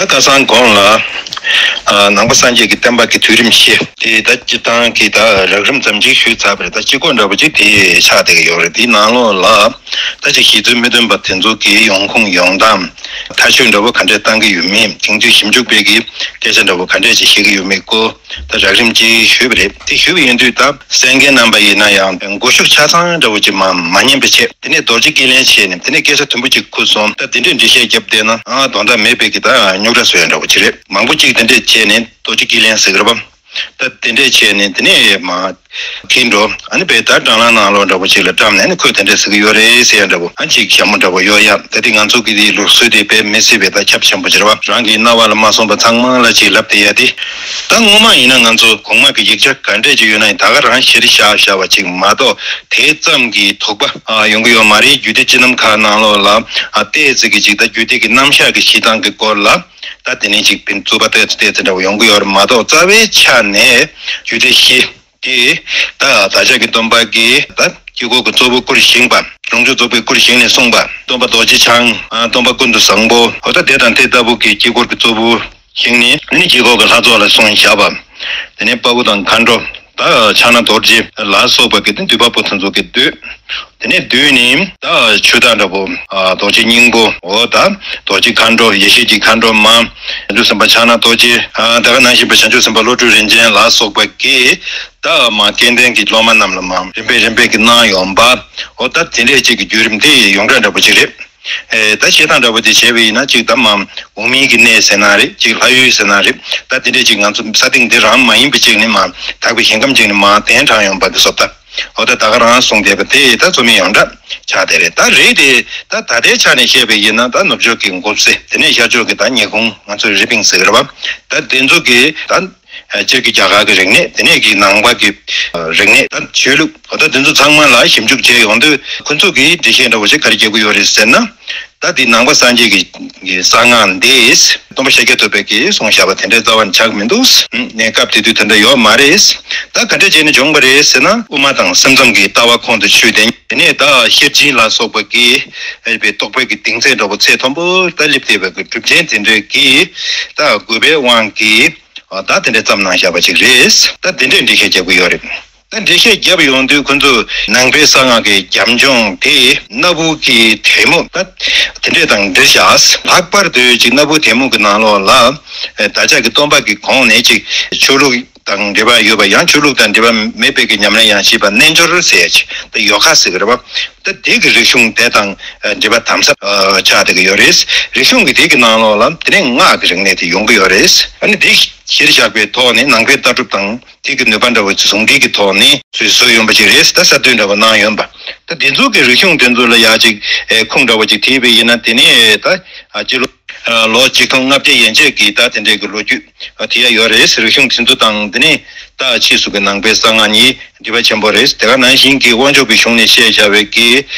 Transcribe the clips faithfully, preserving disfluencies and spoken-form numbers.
ད་ཁ་སང་གོང་ལ་ཨ་ནང་པ་སངས་རྒྱས་ཀྱི་བསྟན་པ་གི་དུས་རིམ་བཞི་དེ་ད་སྤྱིར་བཏང་གི་ད་རགས་རིམ་ཙམ་ཅིག་ཞུས་ཚར་བ་རེད། ད་སྤྱི་སྐོར་འདྲ་པོ་ཅིག་དེ་ཆགས་བསྡད་ཀྱི་ཡོད་རེད། དེའི་ནང་ལོགས་ལ་ད་ཅིག་གཞི་རྩའི་མི་སྟོན་པ་དེ་ཚོ་གི་ཡོང་ཁུངས་ཡོང་སྟངས། ཐག་གཅོད་འདྲ་པོ་ག་འདྲས་བཏང་གི་ཡོད་མེད། དེང་དུས་ཞིབ་འཇུག་པས་ཀྱི་སྐད་ཆ་འདྲ་པོ་ག་འདྲས་ཅིག་བཤད་ཀྱི་ཡོད་མེད་སྐོར་ད་རགས་རིམ་ཅིག་ཞུས་པ་རེད། དེ་ཞུས་པ་ཡིན་དུས་ད་གསན་མཁན་རྣམ་པ་ཡིན་ན་ཡང་མགོ་གཞུག་ཆ་ཚང་འདྲ་པོ་ཅིག་མ་མ་ཉན་པའི་ཆེད། དེ་ནས་རྡོ་རྗེ་སྐྱིད་ལན་བྱས་ནས་དེ་ནས་སྐད་ཆ་དུམ་བུ་ཅིག་ཁུར་སོང་། ད་དེ་འདྲས་འགྲེལ་བཤད་བརྒྱབ་བསྡད་ན་ཨ་དོན་དག་མེད་པའི་གི་ད་རྙོག་དྲ་བཟོ་ཡ་འདྲ་པོ་ཅིག་རེད། མང་པོ་ཅིག་དེ་འདྲས་བྱས་ནས་རྡོ་རྗེ་སྐྱིད་ལན་ཟེར་གི་རེད་པ། ད་དེ་འདྲས་བྱས་ནས་དེ་ནས་མ་ཁྱེར་འགྲོ། ཨ་ནི་བས་ད་དྲ་ལམ་ནང་ལོགས་འདྲ་པོ་ཅིག་ལ་བཀྲམ་ནས་ཨ་ནི་ཁོས་དེ་འདྲས་ཟེར་གི་ཡོད་རེད་ཟེར་ཡ་འདྲ་པོ། ཨ་ཅིག་ཞྭ་མོ་འདྲ་པོ་གཡོག་ཡ། ད་དེ་ང་ཚོ་གི་དེའི་ལུགས་སྲོལ་དེ་དཔེ་མི་སྲིད་པའི་ད་ཁྱབ་ཆེན་པོ་ཅིག་རེད་པ། རང་གི་རྣ་བ་ལ་མ་སོང་བ་ཚང་མ་ལ་ཅིག་ལབ་བསྡད་ཡ་དེ། ད་སྔོན་མ་ཡིན་ན་ང་ཚོ་གོང་མ་གི་ཡིག་ཆ་ག་འདྲས་ཅིག་ཡོད་ན་ཡང་ད་ག་རང་གཞིར་བཞག་བཞག་པ་ཅིག་མ་གཏོགས་དེ་ཙམ་གྱི་དོགས་པ་ཨ་ཡོང་གི་ཡོད་མ་རེད། རྒྱུད་སྡེ་སྤྱི་རྣམ་ཁག་ནང་ལོགས་ལ་ཨ་ཏོག་ཙམ་གྱི་ཅིག་ད་རྒྱུད་སྡེ་གི་རྣམ་གཞག་གི་གཞི་སྟངས་ཀྱི་སྐོར་ལ་ད་དེ་ནས་ཅིག་ཕན་རྩོད་པ་ཏོག་ཙམ་ཏོག་ཙམ་འདྲ་བོ་ཡོང་གི་ཡོད་རེད་མ་གཏོགས་རྩ་བའི་ཆ་ནས་རྒྱུད་སྡེ་བཞི་དེ་ད་བདག་ཅག་གི་སྟོན་པ་གིས་ད་དཀྱིལ་འཁོར་གྱི་གཙོ་བོ་བསྐུར་བཞེངས་པ། ལོངས་སྤྱོད་རྫོགས་པའི་སྐུར་བཞེངས་ནས་གསུངས་པ། སྟོན་པ་རྡོ་རྗེ་འཆང་། ཨ་སྟོན་པ་ཀུན་ཏུ་བཟང་པོ། འོ་ད་དེ་དང་དེ་ལྟ་བུ་གི་དཀྱིལ་འཁོར་གྱི་གཙོ་བོ་བཞེངས་ནས་ཨ་ནི་དཀྱིལ་འཁོར་གྱི་ལྷ་ཚོགས་ལ་གསུངས་བཞག་པ། དེ་ནས་དཔའ་བོ་དང་མཁའ་འགྲོ། ད་ཕྱག་ན་རྡོ་རྗེ་ལ་སོགས་པ་གི་དེ་འདུས་པ་པོ་དེ་ཚོ་གི་འདུས། དེ་ནས་བསྡུས་ནས་ད་ཆུ་དང་འདྲ་པོ་ཨ་རྡོ་རྗེ་སྙིང་པོ། འོ་ད་རྡོ་རྗེ་མཁའ་འགྲོ། ཡེ་ཤེས་ཀྱི་མཁའ་འགྲོ་མ། བྱང་ཆུབ་སེམས་དཔའ་ཕྱག་ན་རྡོ་རྗེ། ཨ་ད་ག་ནང་བཞིན་པའི་བྱང་ཆུབ་སེམས་དཔའ་བློ་གྲོས་རིན་ཆེན་ལ་སོགས་པ་གིས་ད་མ་སྐལ་ལྡན་གྱི་སློབ་མ་རྣམས་ལ་མ་རིམ་པས་རིམ་པས་ཀྱི་གནང་ཡོང་པ། འོ་ད་དེ་འདྲས་ཅིག་གི་བརྒྱུད་རིམ་དེ་ཡོངས་གྲགས་འདྲ་པོ་ཅིག་རེད། ཨེ་ད་བཤད་སྟངས་འདྲ་པོ་དེ་བྱས་པ་ཡིན་ན་ཅིག་ད་མ་འོག་མིན་གྱི་གནས་ཟེར་ན་རེད། ཅིག་ལྷ་ཡུལ་ཟེར་ན་རེད། ད་དེ་འདྲས་ཅིག་ང་ཚོ་ས་སྟེང་འདི་རང་མ་ཡིན་པ་ཅིག་ནི་མ་དག་པའི་ཞིང་ཁམས་ཅིག་ནི་མ་གདན་དྲངས་ཡོང་པ་གི་བཟོ་ལྟ། འོ་ད་ད་ག་རང་གསུངས་བསྡད་པ་དེ་ད་རྩོད་མེད་ཡོངས་གྲགས་ཆགས་བསྡད་རེད། ད་རེད་དེ་ད་ད་ལྟའི་ཆ་ནས་བཤད་པ་ཡིན་ན་ད་ནུབ་ཕྱོགས་ཀྱི་མགོ་བསེ། དེ་ནས་ཤར་ཕྱོགས་ཀྱི་ད་ཉི་ཧོང་ང་ཚོའི་རི་པིན་ཟེར་གི་རེད་པ། ད་དེ་ཚོ་གི་ད་སྤྱིར་གྱི་རྒྱ་གར་གྱི་རིག་གནས། དེ་ནས་ཀྱི་ནང་པ་གི་རིག་གནས། ད་ཆོས་ལུགས། འོ་ད་དེ་ཚོ་ཚང་མ་ལ་ཞིབ་འཇུག་བྱས་ཡོང་དུས་ཁོ་ཚོ་གིས་འགྲེལ་བཤད་འདྲ་བོ་ཞིག་ག་རེ་རྒྱག་གི་ཡོད་རེད་ཟེར་ན། ད་འདི་ནང་པ་སངས་རྒྱས་ཀྱི་གསང་སྔགས་འདི་སྟོན་པ་ཤཱཀྱ་ཐུབ་པས་ཀྱིས་གསུངས་བཞག་པ་དེ་འདྲའི་རྩ་བ་ནས་ཆགས་མི་འདུག། ནས་སྐབས་དེ་དུས་དེ་འདྲ་ཡོད་མ་རེད། ད་ག་འདྲ་བྱས་ནས་བྱུང་བ་རེད་ཟེར་ན། དབུ་མ་དང་སེམས་ཙམ་གྱི་ལྟ་བ་ཁོང་དུ་ཆུད་དེ། དེ་ནས་ད་ཤེར་ཕྱིན་ལ་སོགས་པ་གི་ཨེ་པའི་རྟོགས་པའི་གི་གདེང་ཚད་འདྲ་བོ་ཚད་མཐོན་པོ་ད་སླེབས་བསྡད་པའི་གི་གྲུབ་ཆེན་དེ་འདྲས་ཀྱིས་ད་དགོས་པའི་དབང་གིས་ད་དེ་འདྲས་བརྩམས་གནང་བཞག་པ་ཅིག་རེད། ད་དེ་འདྲས་འགྲེལ་བཤད་རྒྱག་གི་ཡོད་རེད། ད་འགྲེལ་བཤད་བརྒྱབ་ཡོང་དུས་ཁོ་ཚོས་ནང་པའི་གསང་སྔགས་ཀྱི་རྒྱབ་ལྗོངས་དེ་སྣ་བུག་གི་ཐལ་མོ་ད་དེ་འདྲས་དང་འབྲེལ་བཞག། ལྷག་པར་དུ་ཅིག་སྣ་བུག་ཐལ་མོ་གི་ནང་ལོགས་ལ་ཨེ་བདག་ཅག་གི་སྟོན་པ་གི་གོང་ནས་ཅིག་ཆོས་ལུགས་དང་འབྲེལ་བ་ཡོད་པ། ཡང་ཆོས་ལུགས་དང་འབྲེལ་བ་མེད་པའི་གི་ཉམས་ལེན་ཡང་བྱེད་པ་རྣལ་འབྱོར་ཟེར་ཡ་ཅིག་ད་ཡོ་ག་ཟེར་གི་རེད་པ། ད་དེ་གི་རིག་གཞུང་དེ་དང་འབྲེལ་བ་དམ་ཟབ་ཆགས་བསྡད་ཀྱི་ཡོད་རེད། རིག་གཞུང་གི་དེ་གི་ནང་ལོགས་ལ་དེ་ནས་སྔགས་ཀྱི་རིག་གནས་དེ་ཡོང་གི་ཡོད་རེད། ཨ་ནི་དེ་གཞིར་བཞག་པའི་ཐོག་ནས་ནང་པའི་ལྟ་གྲུབ་དང་དེ་གི་ནུས་པ་འདྲ་བོ་ཚོ་ཟུང་འབྲེལ་གྱི་ཐོག་ནས་ཚུར་བཟོས་ཡོང་པ་ཅིག་རེད། ད་གསར་གཏོད་འདྲ་བོ་གནང་ཡོང་པ། ད་དེ་ཚོ་གི་རིག་གཞུང་དེ་ཚོ་ལ་ཡ་ཅིག་ཁུངས་འདྲ་བོ་ཅིག་དེད་པ་ཡིན་ན། དེ་ནས་ད་སྤྱི་ལོ་ལོ་ཆིག་སྟོང་ལྔ་བརྒྱ་ཡན་ཆད་ཀྱི་ད་དེ་འདྲའི་གི་ལོ་རྒྱུས་དེ་ཡ་ཡོད་རེད། རིག་གཞུང་དེ་ཚོ་དང་དེ་ནས་ད་ཕྱིས་སུ་གི་ནང་པའི་གསང་སྔགས་གཉིས་འབྲེལ་བ་ཆེན་པོ་རེད། དེ་ག་ནང་བཞིན་གྱི་དབང་ཕྱུག་གི་གཞུང་ནས་བཤད་བཞག་པའི་གི་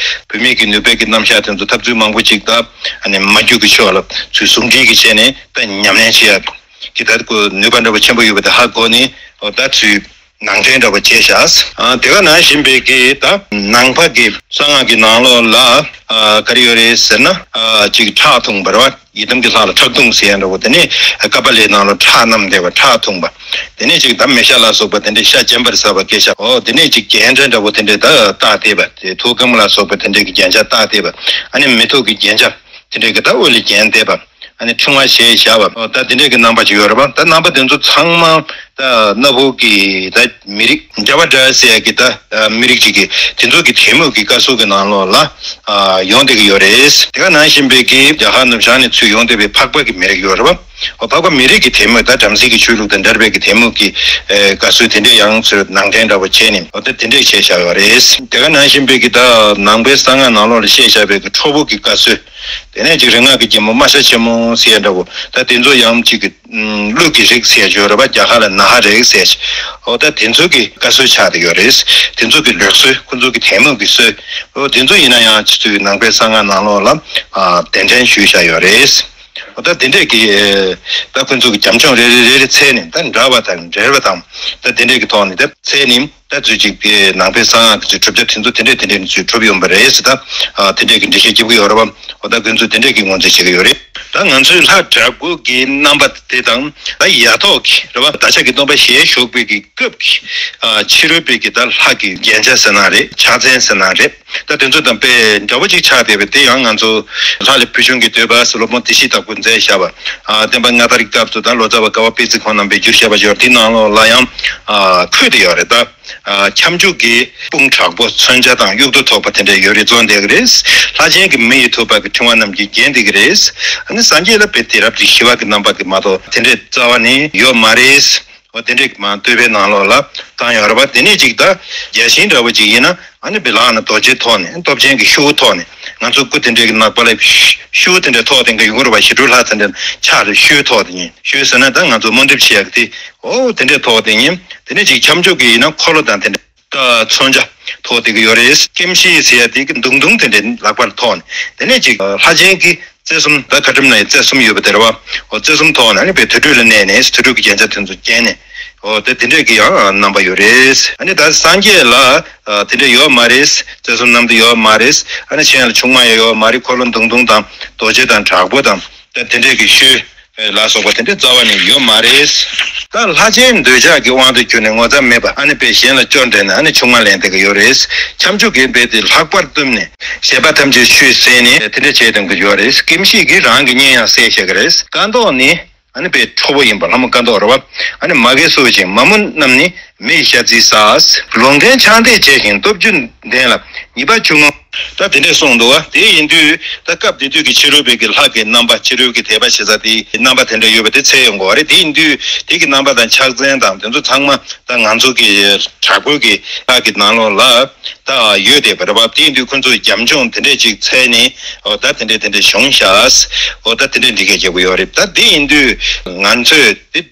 བུད་མེད་ཀྱི་ནུས་པའི་གི་རྣམ་གཞག་དེ་ཚོ་ཐབས་ཚུལ་མང་པོ་ཅིག་ད་ཨ་ནི་མ་རྒྱུད་ཀྱི་ཆོས་ལ་ཚུར་ཟུང་འབྲེལ་གྱི་བྱས་ནས་ད་ཉམས་ལེན་བྱེད་ཡ་གི་ད་ཁོ་ནུས་པ་འདྲ་པོ་ཆེན་པོ་ཡོད་པ་དེ་ཧ་གོ་ནས། འོ་ད་ཚུར་ནང་འདྲེན་འདྲ་པོ་བྱས་བཞག། ཨ་དེ་ག་ནང་བཞིན་པའི་གི་ད་ནང་པ་གི་གསང་སྔགས་ཀྱི་ནང་ལོགས་ལ་ཨ་ག་རེ་ཡོད་རེད་ཟེར་ན། ཨ་ཅིག་ཁྲག་འཐུང་བ་རེད་པ། ཡི་དམ་གྱི་ལྷ་ལ་ཁྲག་འཐུང་ཟེར་ཡ་འདྲ་པོ། དེ་ནས་ཀ་པཱ་ལའི་ནང་ལ་ཁྲག་བསྣམས་བསྡད་པ། ཁྲག་འཐུང་བ། དེ་ནས་ཅིག་ད་མེ་ཤ་ལ་སོགས་པ་དེ་འདྲའི་ཤ་རྗེན་པར་ཟ་བ་སྐད་ཤ། འོ་དེ་ནས་ཅིག་རྒྱན་ཆ་འདྲ་པོ་དེ་འདྲའི་ད་བཏགས་བསྡད་པ། དེ་ཐུགས་ཀརྨ་ལ་སོགས་པ་དེ་འདྲའི་གི་རྒྱན་ཆ་བཏགས་བསྡད་པ། ཨ་ནི་མི་ཐུབ་ཀྱི་རྒྱན་ཆ་དེ་འདྲའི་གི་ད་དབུ་ལ་བརྒྱན་བསྡད་པ། ཨ་ནི་ཕྲེང་བ་བཞེས་བཞག་པ། འོ་ད་དེ་འདྲའི་གི་རྣམ་པ་ཅིག་ཡོད་རེད་པ། ད་རྣམ་པ་དེ་ཚོ་ཚང་མ་ད་སྣ་བུག་གི་ད་མི་རིགས་ཇ་བ་ཌ་ཟེར་ཡ་གི་ད་མི་རིགས་ཅིག་གི་དེ་ཚོ་གི་ཐལ་མོ་གི་བཀའ་སྲོལ་གི་ནང་ལོགས་ལ་ཨ་ཡོང་བསྡད་ཀྱི་ཡོད་རེད། དེ་ག་ནང་བཞིན་པའི་གི་རྒྱ་གར་ནུབ་བྱང་ནས་ཚུར་ཡོང་བསྡད་པའི་འཕགས་པ་གི་མི་རིགས་ཡོད་རེད་པ། འོ་འཕགས་པ་མི་རིགས་ཀྱི་ཐལ་མོ། ད་བྲམ་ཟེ་གི་ཆོས་ལུགས་དང་འདྲ་བའི་གི་ཐལ་མོ་གི་ཨེ་བཀའ་སྲོལ་དེ་འདྲ་ཡང་ཚུར་ནང་འདྲེན་འདྲ་པོ་བྱས་ནས། འོ་ད་དེ་འདྲས་བྱས་བཞག་ཡོད་རེད། དེ་ག་ནང་བཞིན་པའི་གི་ད་ནང་པའི་གསང་སྔགས་ནང་ལོགས་ལ་བཤད་བཞག་པའི་གི་ཁྲོ་བོ་གི་བཀའ་སྲོལ། དེ་ནས་ཅིག་རིག་སྔགས་ཀྱི་རྒྱལ་མོ་རྨ་བྱ་ཆེན་མོ་ཟེར་ཡ་འདྲ་པོ། ད་དེ་ཚོ་ཡང་ཅིག་གི་ཀླུ་གི་རིགས་ཟེར་ཡ་ཅིག་ཡོད་རེད་པ། རྒྱ་གར་ལ་ནཱ་ཧ་རིགས་ཟེར་ཡ་ཅིག་འོ་ད་དེ་ཚོ་གི་བཀའ་སྲོལ་ཆགས་བསྡད་ཡོད་རེད། དེ་ཚོ་གི་ལུགས་སྲོལ། ཁོ་ཚོ་གི་ཐལ་མོ་གི་སྲོལ། འོ་དེ་ཚོ་ཡིན་ན་ཡང་ཕྱི་ཚུལ་ནང་པའི་གསང་སྔགས་ནང་ལོགས་ལ་ཨ་གདན་འདྲེན་ཞུས་བཞག་ཡོད་རེད། འོ་ད་དེ་འདྲས་ཀྱི་ད་ཁོ་ཚོ་གི་རྒྱབ་ལྗོངས་རེ་རེ་རེ་རེ་འཚོལ་ནས། ད་འདྲ་བ་དང་འབྲེལ་བ་དང་ད་དེ་འདྲས་ཀྱི་ཐོག་ནས་ད་འཚོལ་ནས། ད་ཚུལ་གཅིག་དེ་ནང་པའི་གསང་སྔགས་ཀྱི་ཚུལ་གྲུབ་ཆ་དེ་ཚོ་དེ་འདྲས་དེ་འདྲས་ཚུལ་གྲུབ་ཡོང་པ་རེད་ཟེར། ད་དེ་འདྲས་ཀྱི་འགྲེལ་བཤད་རྒྱབ་ཀྱི་ཡོད་རེད་བ། འོ་ད་ཁོང་ཚོས་དེ་འདྲས་ཀྱི་ངོས་འཛིན་བྱེད་ཀྱི་ཡོད་རེད། ད་ང་ཚོའི་ལྷ་དྲག་པོ་གི་རྣམ་པ་དེ་དང་། ད་ཡ་ཐོག་གི་རེད་བ། བདག་ཅག་གི་སྟོན་པ་ཞལ་བཞུགས་པའི་གི་སྐབས་ཀྱི་ཨ་ཕྱི་རོལ་པའི་གི་ད་ལྷ་གི་རྒྱན་ཆ་ཟེར་ན་རེད། ཕྱག་མཚན་ཟེར་ན་རེད། ད་དེ་ཚོ་དང་དཔེ་འདྲ་བོ་ཅིག་ཆགས་བསྡད་པས། དེ་ཡང་ང་ཚོ་ལྷ་ལས་ཕུལ་བྱུང་གི་བསྟོད་པ་ཟེར་སློབ་དཔོན་བདེ་གཤེགས་དྭགས་པོས་མཛད་བཞག་པ། ཨ་བསྟན་པ་སྔ་དར་གྱི་སྐབས་སུ་ད་ལོ་ཙཱ་བ་ཀ་བ་པད་ཚལ་ཁོང་རྣམ་པས་བསྒྱུར་བཞག་པ་ཅིག་ཡོད། དེའི་ནང་ལོགས་ལ་ཡང་ཨ་འཁོད་དེ་ཡོད་རེད། ད་ཨ་ཁྱབ་འཇུག་གི་དཔུང་དྲག་པོ་མཚོན་ཆ་དང་དབྱུག་ཏོ་ཐོགས་པ་དེ་འདྲ་ཡོད་རེད། བརྩོན་བསྡད་ཀྱི་རེད། ལྷ་ཆེན་གྱི་མི་ཡི་ཐུབ་པ་གི་ཕྲེང་བ་རྣམས་ཀྱིས་བརྒྱན་བསྡད་ཀྱི་རེད། ཨ་ནི་སངས་རྒྱས་ལ་དཔེ་དེང་རབས་ཀྱི་ཞི་བ་གི་རྣམ་པ་གི་མ་གཏོགས་དེ་འདྲའི་རྩ་བ་ནས་ཡོད་མ་རེད། འོ་དེ་འདྲའི་མ་བསྟོད་པའི་ནང་ལོགས་ལ་བཏང་ཡོད་རེད་པ། དེ་ནས་ཅིག་ད་རྒྱ་ཆེན་འདྲ་བོ་ཅིག་ཡིན་ན། ཨ་ནི་བི་ལག་ན་རྡོ་རྗེ་ཐོགས་ནས། སྟོབས་ཆེན་གྱི་ཤུ་གུ་ཐོགས་ནས། ང་ཚོ་སྐུ་དེ་འདྲའི་གི་ནག་པ་ལ་ཤུ་གུ་དེ་འདྲ་ཐོགས་དེ་འགའ་ཡོང་གི་རེད་པ། ཞི་ཁྲོ་ལྷ་དེ་འདྲ་ཕྱག་ལ་ཤུ་གུ་ཐོགས་དེ་ཡིན། ཤུ་གུ་ཟེར་ན་ད་ང་ཚོ་དམོད་འདེབས་བྱེད་ཡག་དེ། འོ་དེ་འདྲའི་ཐོགས་དེ་ཡིན། དེ་ནས་ཅིག་ཁྱབ་འཇུག་གི་ཡིན་ན་འཁོར་ལོ་དང་དེ་འདྲ། ད་མཚོན་ཆ་ཐོགས་བསྡད་ཀྱི་ཡོད་རེད། སྐྱེམས་ཤིང་ཟེར་ཡ་དེ་གི་མདུང་མདུང་དེ་འདྲ་ལག་པར་ཐོགས་ནས། དེ་ནས་ཅིག་ལྷ་ཆེན་གྱི་རྩེ་གསུམ། ད་ཁ་ཊྭཱིཀ་ན་ཡི་རྩེ་གསུམ་ཡོད་པ་དེ་རེད་པ། འོ་རྩེ་གསུམ་ཐོགས་ནས། ཨ་ནི་དཔེ་དུར་ཁྲོད་ལ་གནས་ནས་དུར་ཁྲོད་ཀྱི་རྒྱན་ཆ་དེ་ཚོ་བརྒྱན་ནས། འོ་དེ་དེ་འདྲས་ཀྱི་ཡང་རྣམ་པ་ཡོད་རེད། ཨ་ནི་ད་སངས་རྒྱས་ལ་ཨ་དེ་འདྲས་ཡོད་མ་རེད། རྩེ་གསུམ་རྣམས་དེ་ཡོད་མ་རེད། ཨ་ནི་གཞན་ལ་ཆུང་མ་ཡང་ཡོད་མ་རེད། འཁོར་ལོ་མདུང་མདུང་དང་རྡོ་རྗེ་དང་དྲག་པོ་དང་། ད་དེ་འདྲས་ཀྱི་ཤུལ་ལ་སོགས་པ་དེ་འདྲའི་རྩ་བ་ནས་ཡོད་མ་རེད། ད་ལྷ་ཆེན་འདོད་ཆགས་ཀྱི་དབང་དུ་གྱུར་ནས་ངོ་ཚ་མེད་པ། ཨ་ནི་དཔེ་གཞན་ལ་སྐྱོན་འདྲེན་ནས། ཨ་ནི་ཆུང་མ་ལེན་བསྡད་ཀྱི་ཡོད་རེད། ཁྱབ་འཇུག་གིས་དཔེ་དེ་ལྷག་པར་བཏུམས་ནས་ཞེན་པ་ཐམས་ཅད་ཆུད་ཟོས་ནས་དེ་འདྲ་བྱས་བསྡད་ཀྱི་ཡོད་རེད། སྐྱེམས་ཤིང་གིས་རང་གི་གཉེན་ཡང་བསད་བཞག་གི་རེད། སྐལ་མདོག་ནི་ཨ་ནི་དཔེ་ཁྲོ་བོ་ཡིན་པ། ལྷ་མོ་སྐལ་མདོག་རེད་པ། ཨ་ནི་མ་གིས་གསོད་ཅིང་མ་མོ་རྣམས་ནི། མེ་ཡི་ཤ་རྩིས་ཟ། ལུང་བསྟན་ཕྱག་འདེབས་བྱས་ཤིང་སྟོབས་བཅུ་ལྡན་ལ། ཉེས་པ་ཆུང་ངུ། ད་དེ་འདྲས་གསུངས་འདུག་བ། དེ་ཡིན་དུས་ད་སྐབས་དེ་དུས་ཀྱི་ཕྱི་རོལ་པའི་གི་ལྷ་གི་རྣམ་པ། ཕྱི་རོལ་གྱི་དད་པ་བྱེད་ས་དེའི་རྣམ་པ་དེ་འདྲ་ཡོད་པ་དེ་འཚོལ་ཡོང་དགོས་པ་རེད། དེ་ཡིན་དུས་དེ་གི་རྣམ་པ་དང་ཕྱག་མཚན་དང་དེ་ཚོ་ཚང་མ་ད་ང་ཚོ་གི་དྲག་པོའི་གི་ལྷ་གི་ནང་ལོགས་ལ་ད་ཡོད་བསྡད་པ་རེད་པ། དེ་ཡིན་དུས་ཁོ་ཚོས་རྒྱབ་ལྗོངས་དེ་འདྲས་ཅིག་འཚོལ་ནས། འོ་ད་དེ་འདྲས་དེ་འདྲས་བྱུང་ཤག་འོ་ད་དེ་འདྲས་འགྲེལ་བཤད་རྒྱག་གི་ཡོད་རེད། ད་དེ་ཡིན་དུས་ང་ཚོས་དེ།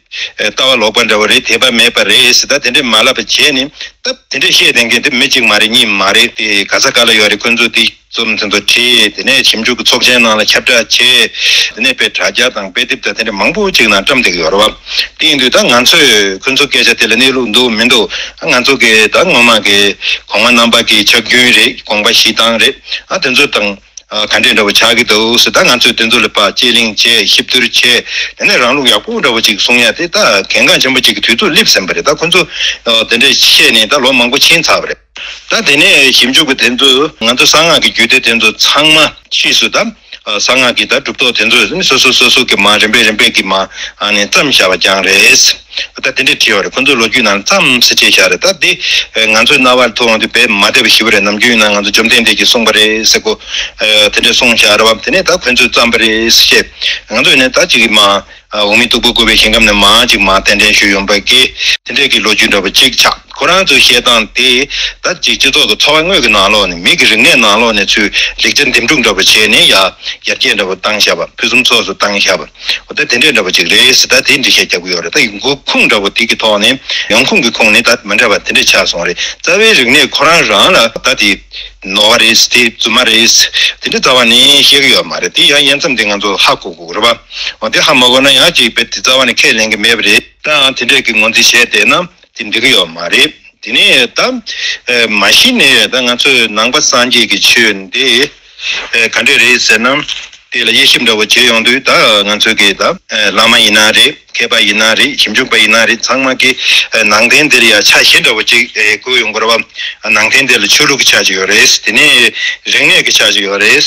ལྟ་བ་ལོག་པ་འདྲ་བོ་རེད། དད་པ་མེད་པ་རེད་ཟེར། ད་དེ་འདྲས་མ་ལབ་པ་བྱས་ནས། ད་དེ་འདྲས་བཤད་བསྡད་མཁན་དེ་མི་གཅིག་མ་རེད། གཉིས་མ་རེད། དེ་ག་ས་ག་ལ་ཡོད་རེད། ཁོ་ཚོ་དེ་རྩོམ་དེ་ཚོ་བྲིས། དེ་ནས་ཞིབ་འཇུག་གི་ཚོགས་ཆེན་ནང་ལ་ཁྱབ་བསྒྲགས་བྱས། དེ་ནས་དཔེ་དྲ་རྒྱ་དང་དཔེ་དེབ་དང་དེ་འདྲས་མང་པོ་ཅིག་ནང་བཀྲམ་བསྡད་ཀྱི་ཡོད་རེད་པ། དེ་ཡིན་དུས་ད་ང་ཚོས་ཁོ་ཚོ་སྐད་ཆ་དེ་ལ་གནས་ལུགས་འདུག་མི་འདུག་ང་ཚོ་གི་ད་སྔོན་མ་གི་གོང་མ་རྣམ་པ་གི་ཕྱག་རྒྱུན་རེད། དགོངས་པ་བཞེས་སྟངས་རེད། ཨ་དེ་ཚོ་དང་། ཨ་ག་འདྲས་འདྲ་བོ་ཆགས་ཀྱི་འདུག་ཟེར། ད་ང་ཚོས་དེ་ཚོ་ལ་ཕར་དཔྱད་གླེང་བྱས། ཞིབ་བསྡུར་བྱས། དེ་ནས་རང་ལུགས་ཡག་པོ་འདྲ་བོ་ཅིག་གསུང་ཡ་དེ་ད་གལ་འགངས་ཆེན་པོ་ཅིག་གི་དུས་ཚོད་སླེབས་ཟིན་པ་རེད། ད་ཁོ་ཚོ་ཨ་དེ་འདྲས་བཤད་ནས་ད་ལོ་མང་པོ་ཕྱིན་ཚར་བ་རེད། ད་དེ་ནས་ཞིབ་འཇུག་གི་དེ་ཚོ་ང་ཚོ་གསང་སྔགས་ཀྱི་རྒྱུད་སྡེ་དེ་ཚོ་ཚང་མ་ཕྱིས་སུ་ད་ཨ་གསང་སྔགས་ཀྱི་ད་གྲུབ་ཐོབ་དེ་ཚོས་ནི་སོ་སོ་སོ་སོ་གི་མ་རིམ་པས་རིམ་པས་ཀྱི་མ་ཨ་ནི་བརྩམས་བཞག་པ་ཀྱང་རེད། ད་དེ་འདྲས་བྲིས་པ་རེད། ཁོ་ཚོའི་ལོ་རྒྱུས་ནང་ལ་བརྩམས་ཟེར་བྱས་བཞག་རེད། ད་དེ་ང་ཚོའི་རྣ་བར་ཐོས་ཡོང་དུས་དཔེ་མ་བདེ་བ་ཞེ་པོ་རེད། ནམ་རྒྱུན་ཡིན་ན་ང་ཚོ་བཅོམ་ལྡན་འདས་ཀྱིས་གསུངས་པ་རེད་ཟེར་གོ། དེ་འདྲས་གསུངས་བཞག་རེད་པ། དེ་ནས་ད་ཁོ་ཚོས་བརྩམས་པ་རེད་ཟེར་བྱས། ང་ཚོ་ཡིན་ན་ད་ཅིག་གི་མ་འོག་མིན་སྟུག་པོ་བཀོད་པའི་ཞིང་ཁམས་ནས་མར་ཅིག་མར་གདན་འདྲེན་ཞུས་ཡོང་པ་གི་དེ་འདྲས་ཀྱི་ལོ་རྒྱུས་འདྲ་པོ་ཅིག་ཆགས། ཁོ་རང་ཚོའི་བཤད་སྟངས་དེ་ད་ཅིག་སྤྱི་ཚོགས་ཀྱི་འཚོ་བ་དངོས་ཀྱི་ནང་ལོགས་ནས། མི་གི་རིག་གནས་ནང་ལོགས་ནས་ཚུར་ལེགས་ཆ་འདེམས་སྒྲུག་འདྲ་པོ་བྱས་ནས་ཡར་ཡར་རྒྱས་འདྲ་པོ་བཏང་བཞག་པ། ཕུན་སུམ་ཚོགས་སུ་བཏང་བཞག་པ། འོ་ད་དེ་འདྲས་འདྲ་པོ་ཅིག་རེད་ཟེར། ད་དེ་འགྲེལ་བཤད་རྒྱག་གི་ཡོད་རེད། ད་འགོ་ཁུངས་འདྲ་པོ་དེ་གི་ཐོག་ནས། ཡོང་ཁུངས་ཀྱི་ཁུངས་ནི་ད་མི་འདྲ་བ་དེ་འདྲས་ཆགས་སོང་རེད། རྩ་བའི་རིག་གནས་ཁོ་རང་རང་ལ་ད་དེ་ནོར་བ་རེད། དེ་རྫུན་མ་རེད། དེ་འདྲས་རྩ་བ་ནས་བཤད་ཀྱི་ཡོད་མ་རེད། དེ་ཡང་དབྱེ་མཚམས་དེ་ང་ཚོ་ཧ་གོ་དགོས་རེད་པ། འོ་དེ་ཧ་མ་གོ་ན་ཡང་ཅིག་དཔེ་དེ་རྩ་བ་ནས་ཁས་ལེན་གྱི་མེད་པ་རེད། ད་དེ་འདྲས་ཀྱི་ངོས་འཛིན་བྱས་བསྡད་ན་དེ་འགྲིག་གི་ཡོད་མ་རེད། དེ་ནས་ད་མ་གཞི་ནས་ད་ང་ཚོའི་ནང་པ་སངས་རྒྱས་ཀྱི་ཆོས་འདི་ག་འདྲས་རེད་ཟེར་ན། དེ་ལ་དབྱེ་ཞིབ་འདྲ་བོ་བྱེད་ཡོང་དུས། ད་ང་ཚོའི་གི་ད་བླ་མ་ཡིན་ན་རེད། མཁས་པ་ཡིན་ན་རེད། ཞིབ་འཇུག་པ་ཡིན་ན་རེད། ཚང་མ་གི་ནང་དོན་འདིར་ཡ་ཆ་ཤས་འདྲ་བོ་ཅིག་བཀོད་ཡོང་གི་རེད་པ། ནང་དོན་འདི་ལ་ཆོས་ལུགས་ཀྱི་ཆ་ཅིག་ཡོད་རེད། དེ་ནས་རིག་གནས་ཀྱི་ཆ་ཅིག་ཡོད་རེད།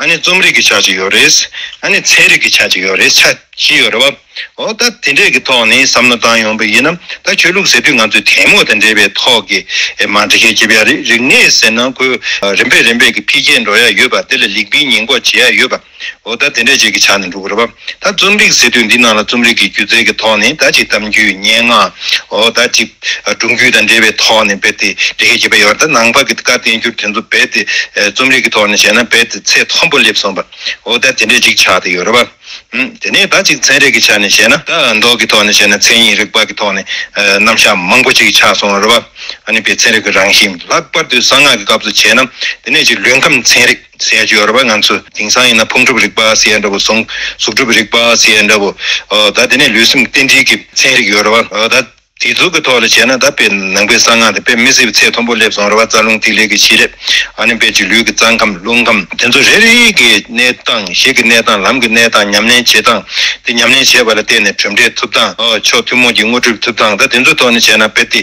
ཨ་ནི་རྩོམ་རིག་གི་ཆ་ཅིག་ཡོད་རེད། ཨ་ནི་ཚན་རིག་གི་ཆ་ཅིག་ཡོད་རེད། ཆ་བཞི་ཡོད་རེད་པ། འོ་ད་དེ་འདྲས་ཀྱི་ཐོག་ནས་བསམ་བློ་བཏང་ཡོང་པ་ཡིན་ན། ད་ཆོས་ལུགས་ཟེར་དུས་ང་ཚོས་དད་མོས་དང་འབྲེལ་བའི་ཐོག་གི་མར་འགྲེལ་བཤད་བྱེད་པ་རེད། རིག་གནས་ཟེར་ན་ཁོས་རིམ་པས་རིམ་པས་ཀྱི་འཕེལ་རྒྱས་འགྲོ་ཡ་ཡོད་པ། དེ་ལ་ལེགས་སྤེལ་ཉེས་འགོག་བྱེད་ཡ་ཡོད་པ། འོ་ད་དེ་འདྲས་ཅིག་གི་ཆ་ནས་འགྲོ་གི་རེད་པ། ད་རྩོམ་རིག་ཟེར་དུས་འདི་ནང་ལ་རྩོམ་རིག་གི་སྒྱུ་རྩལ་གྱི་ཐོག་ནས་ད་ཅིག་གཏམ་རྒྱུད། སྙན་ངག་འོ་ད་ཅིག་སྒྲུང་རྒྱུད་དང་འབྲེལ་བའི་ཐོག་ནས་རྦད་དེ་འགྲེལ་བཤད་བྱེད་པ་ཡོད། ད་ནང་པ་གི་བཀའ་བསྟན་འགྱུར་དེ་ཚོ་རྦད་དེ་རྩོམ་རིག་གི་ཐོག་ནས་བཤད་ན་རྦད་དེ་ཚད་མཐོན་པོ་སླེབས་སོང་པ། འོ་ད་དེ་འདྲས་ཅིག་ཆགས་བསྡད་ཡོད་རེད་པ། ཨུམ། དེ་ནས་ད་ཅིག་ཚན་རིག་གི་ཆ་ནས་བཤད་ན། ད་མདོ་གི་ཐོག་ནས་བཤད་ན་མཚན་ཉིད་རིག་པ་གི་ཐོག་ནས་ཨ་རྣམ་གཞག་མང་པོ་ཅིག་ཆགས་སོང་རེད་པ། ཨ་ནི་དཔེ་ཚན་རིག་གི་རང་བཞིན། ལྷག་པར་དུ་གསང་སྔགས་ཀྱི་སྐབས་སུ་བྱས་ན། དེ་ནས་ཅིག་ལུས་ཁམས་ཚན་རིག་ཟེར་ཡ་ཅིག་ཡོད་རེད་པ། ང་ཚོ་དེང་སང་ཡིན་ན་ཕུང་གྲུབ་རིག་པ་ཟེར་ཡ་འདྲ་བོ། གཟུགས་གཟུགས་གྲུབ་རིག་པ་ཟེར་ཡ་འདྲ་བོ། ཨོ་ད་དེ་ནས་ལུས་སེམས་རྟེན་འབྲེལ་གྱི་ཚན་རིག་ཡོད་རེད་པ། ཨོ་ད། དེ་ཚོ་གི་ཐོག་ལ་བྱས་ན་ད་དཔེ་ནང་པའི་གསང་སྔགས་དེ་དཔེ་མི་སྲིད་པའི་ཚད་མཐོན་པོ་སླེབས་སོང་རེད་བ། རྩ་རླུང་ཐིག་ལེ་གི་ཤེས་རབ། ཨ་ནི་དཔེ་ཅིག་ལུས་ཀྱི་རྩ་ཁམས་རླུང་ཁམས་དེ་ཚོ་རེ་རེ་གི་གནས་སྟངས་གཞི་གི་གནས་སྟངས་ལམ་གྱི་གནས་སྟངས་ཉམས་ལེན་བྱེད་སྟངས་དེ་ཉམས་ལེན་བྱས་པ་ལ་བརྟེན་ནས་གྲུབ་འབྲས་ཐོབ་སྟངས། ཨོ་ཆོས་ཐུན་མོང་གི་དངོས་གྲུབ་ཐོབ་སྟངས། ད་དེ་ཚོ་ཐོག་ནས་བྱས་ན་དཔེ་དེ་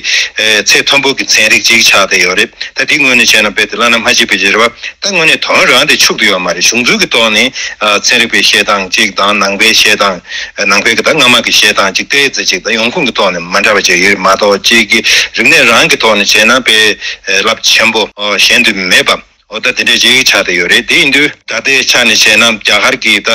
ཚད་མཐོན་པོ་གི་ཚན་རིག་ཅིག་ཆགས་བསྡད་ཡོད་རེད། ད་དེ་ངོས་ནས་བྱས་ན་དཔེ་དེ་བླ་ན་མ་མཆིས་པའི་ཅིག་རེད་བ། ད་དངོས་གནས་དོན་རང་དེ་འཕྱུགས་བསྡད་ཡོད་མ་རེད། གཞུང་འཛིན་གྱི་ཐོག་ནས་ཨ་ཚན་རིག་པའི་བཤད་སྟངས་གཅིག་དང་ནང་པའི་བཤད་སྟངས། ནང་པའི་གི་ད་སྔ་མ་གི་བཤད་སྟངས་གཅིག་ཏོག་ཙམ་གཅིག་ད་ཡོང་ཁུངས་ཀྱི་ཐོག་ནས་མ་འདྲ་བ་ཅིག་ཡོད་མ་གཏོགས། གཅིག་གི་རིག་གནས་རང་གི་ཐོག་ནས་བྱས་ན་དཔེ་རླབས་ཆེན་པོ་གཞན་དུ་མེད་པ། འོ་ད་དེ་འདྲས་ཅིག་ཆགས་བསྡད་ཡོད་རེད། དེ་ཡིན་དུས་ད་ལྟའི་ཆ་ནས་བྱས་ན་རྒྱ་གར་གྱི་ད་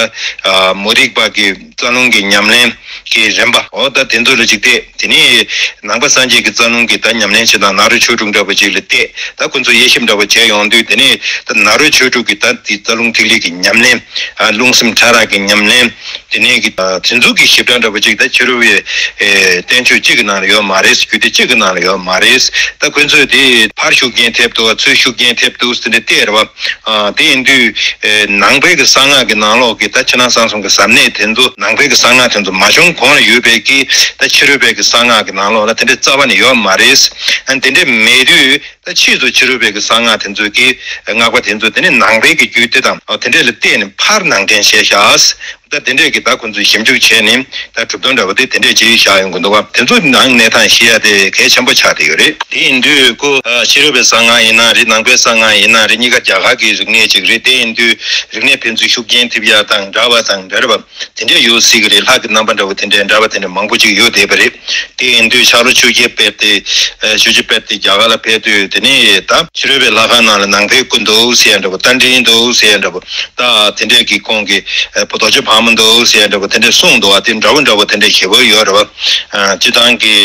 མུ་སྟེགས་པ་གི་རྩ་རླུང་གི་ཉམས་ལེན་གྱི་རིམ་པ། འོ་ད་དེ་ཚོ་ལ་ཅིག་བལྟས། དེ་ནས་ནང་པ་སངས་རྒྱས་ཀྱི་རྩ་རླུང་གི་ད་ཉམས་ལེན་བྱེད་སྟངས་ནཱ་རོ་ཆོས་དྲུག་འདྲ་པོ་ཅིག་ལ་བལྟས། ད་ཁོ་ཚོ་དབྱེ་ཞིབ་འདྲ་པོ་བྱས་ཡོང་དུས། དེ་ནས་ད་ནཱ་རོ་ཆོས་དྲུག་གི་ད་དེ་རྩ་རླུང་ཐིག་ལེ་གི་ཉམས་ལེན། ཨ་རླུང་སེམས་ཕྲ་རགས་ཀྱི་ཉམས་ལེན། དེ་ནས་གི་ཨ་དེ་ཚོ་གི་ཞིབ་ཕྲ་འདྲ་པོ་ཅིག་ད་ཕྱི་རོལ་བའི་ཨེ་བསྟན་བཅོས་གཅིག་གི་ནང་ལ་ཡོད་མ་རེད། རྒྱུད་སྡེ་གཅིག་གི་ནང་ལ་ཡོད་མ་རེད། ད་ཁོ་ཚོས་དེ་ཕར་ཤུགས་རྐྱེན་ཐེབས་འདུག་ཚུར་ཤུགས་རྐྱེན་ཐེབས་འདུག་ཟེར་ནས་བལྟས་རེད་བ། ཨ་དེ་ཡིན་དུས་ཨེ་ནང་པའི་གི་གསང་སྔགས་ཀྱི་ནང་ལོགས་ཀྱི་ད་ཕྱི་ནང་གསང་གསུམ་གྱི་ཟབ་གནད་དེ་ཚོ། ནང་པའི་གི་གསང་སྔགས་དེ་ཚོ་མ་བྱུང་གོང་ལ་ཡོད་པའི་གི་ད་ཕྱི་རོལ་པའི་གི་གསང་སྔགས་ཀྱི་ནང་ལོགས་ལ་དེ་འདྲའི་རྩ་བ་ནས་ཡོད་མ་རེད། ཨ་དེ་འདྲ་མེད་དུས། ད་ཕྱིས་སུ་ཕྱི་རོལ་པའི་གི་གསང་སྔགས་དེ་ཚོའི་གི་སྔགས་པ་དེ་ཚོ་དེ་ནི་ནང་པའི་གི་རྒྱུད་སྡེ་དང་། ཨ་དེ་འདྲས་ལ་བལྟས་ནས་ཕར་ནང་འདྲེན་བྱས་ཤག་ད་དེ་འདྲས་གི་ད་ཁོ་ཚོས་ཞིབ་འཇུག་བྱས་ནས་ད་གྲུབ་དོན་འདྲ་པོ་དེ་དེ་འདྲས་ཅིག་བཞག་ཡོང་གི་འདུག་བ། དེ་ཚོ་ནང་གནས་སྟངས་ཤེས་ཡ་དེ་གལ་ཆེན་པོ་ཆགས་བསྡད་ཡོད་རེད། དེ་ཡིན་དུས་ཁོ་ཨ་ཕྱི་རོལ་པའི་གསང་སྔགས་ཡིན་ན་རེད། ནང་པའི་གསང་སྔགས་ཡིན་ན་རེད། གཉིས་ཀ་རྒྱ་གར་གི་རིག་གནས་ཅིག་རེད། དེ་ཡིན་དུས་རིག་གནས་ཕན་ཚུན་ཤུགས་རྐྱེན་ཐེབས་ཡ་དང་འདྲ་བ་དང་འདྲ་རེད་བ། དེ་འདྲས་ཡོད་སྲིད་གི་རེད། ལྷ་གི་རྣམ་པ་འདྲ་བོ་དེ་འདྲས་འདྲ་བ་དེ་འདྲས་མང་པོ་ཅིག་ཡོད་བསྡད་པ་རེད། དེ་ཡིན་དུས་ཤར་ལྷོ་ཆོས་རྒྱལ་དཔལ་དེ་ཨ་ཆོས་རྒྱལ་དཔལ་དེ་རྒྱ་གར་ལ་ཕེབས་དུས། དེ་ནས་ད་ཕྱི་རོལ་པའི་ལྷ་ཁང་ནང་ལ་ནང་པའི་སྐུ་འདུག་ཟེར་ཡ་འདྲ་བོ། རྟ་མགྲིན་འདུག་ཟེར་ཡ་འདྲ་བོ། ད་དེ་འདྲས་ཀྱི་ཁོང་གི་ཨ་རྡོ་རྗེ་ཕག་མོ་འདུག་ཟེར་ཡ་འདྲ་བོ་དེ་འདྲས་གསུངས་འདུག་བ། དེ་འདྲ་བོ་འདྲ་བོ་དེ་འདྲས་ཞེ་པོ་ཡོད་རེད་བ། ཨ་སྤྱིར་བཏང་གི་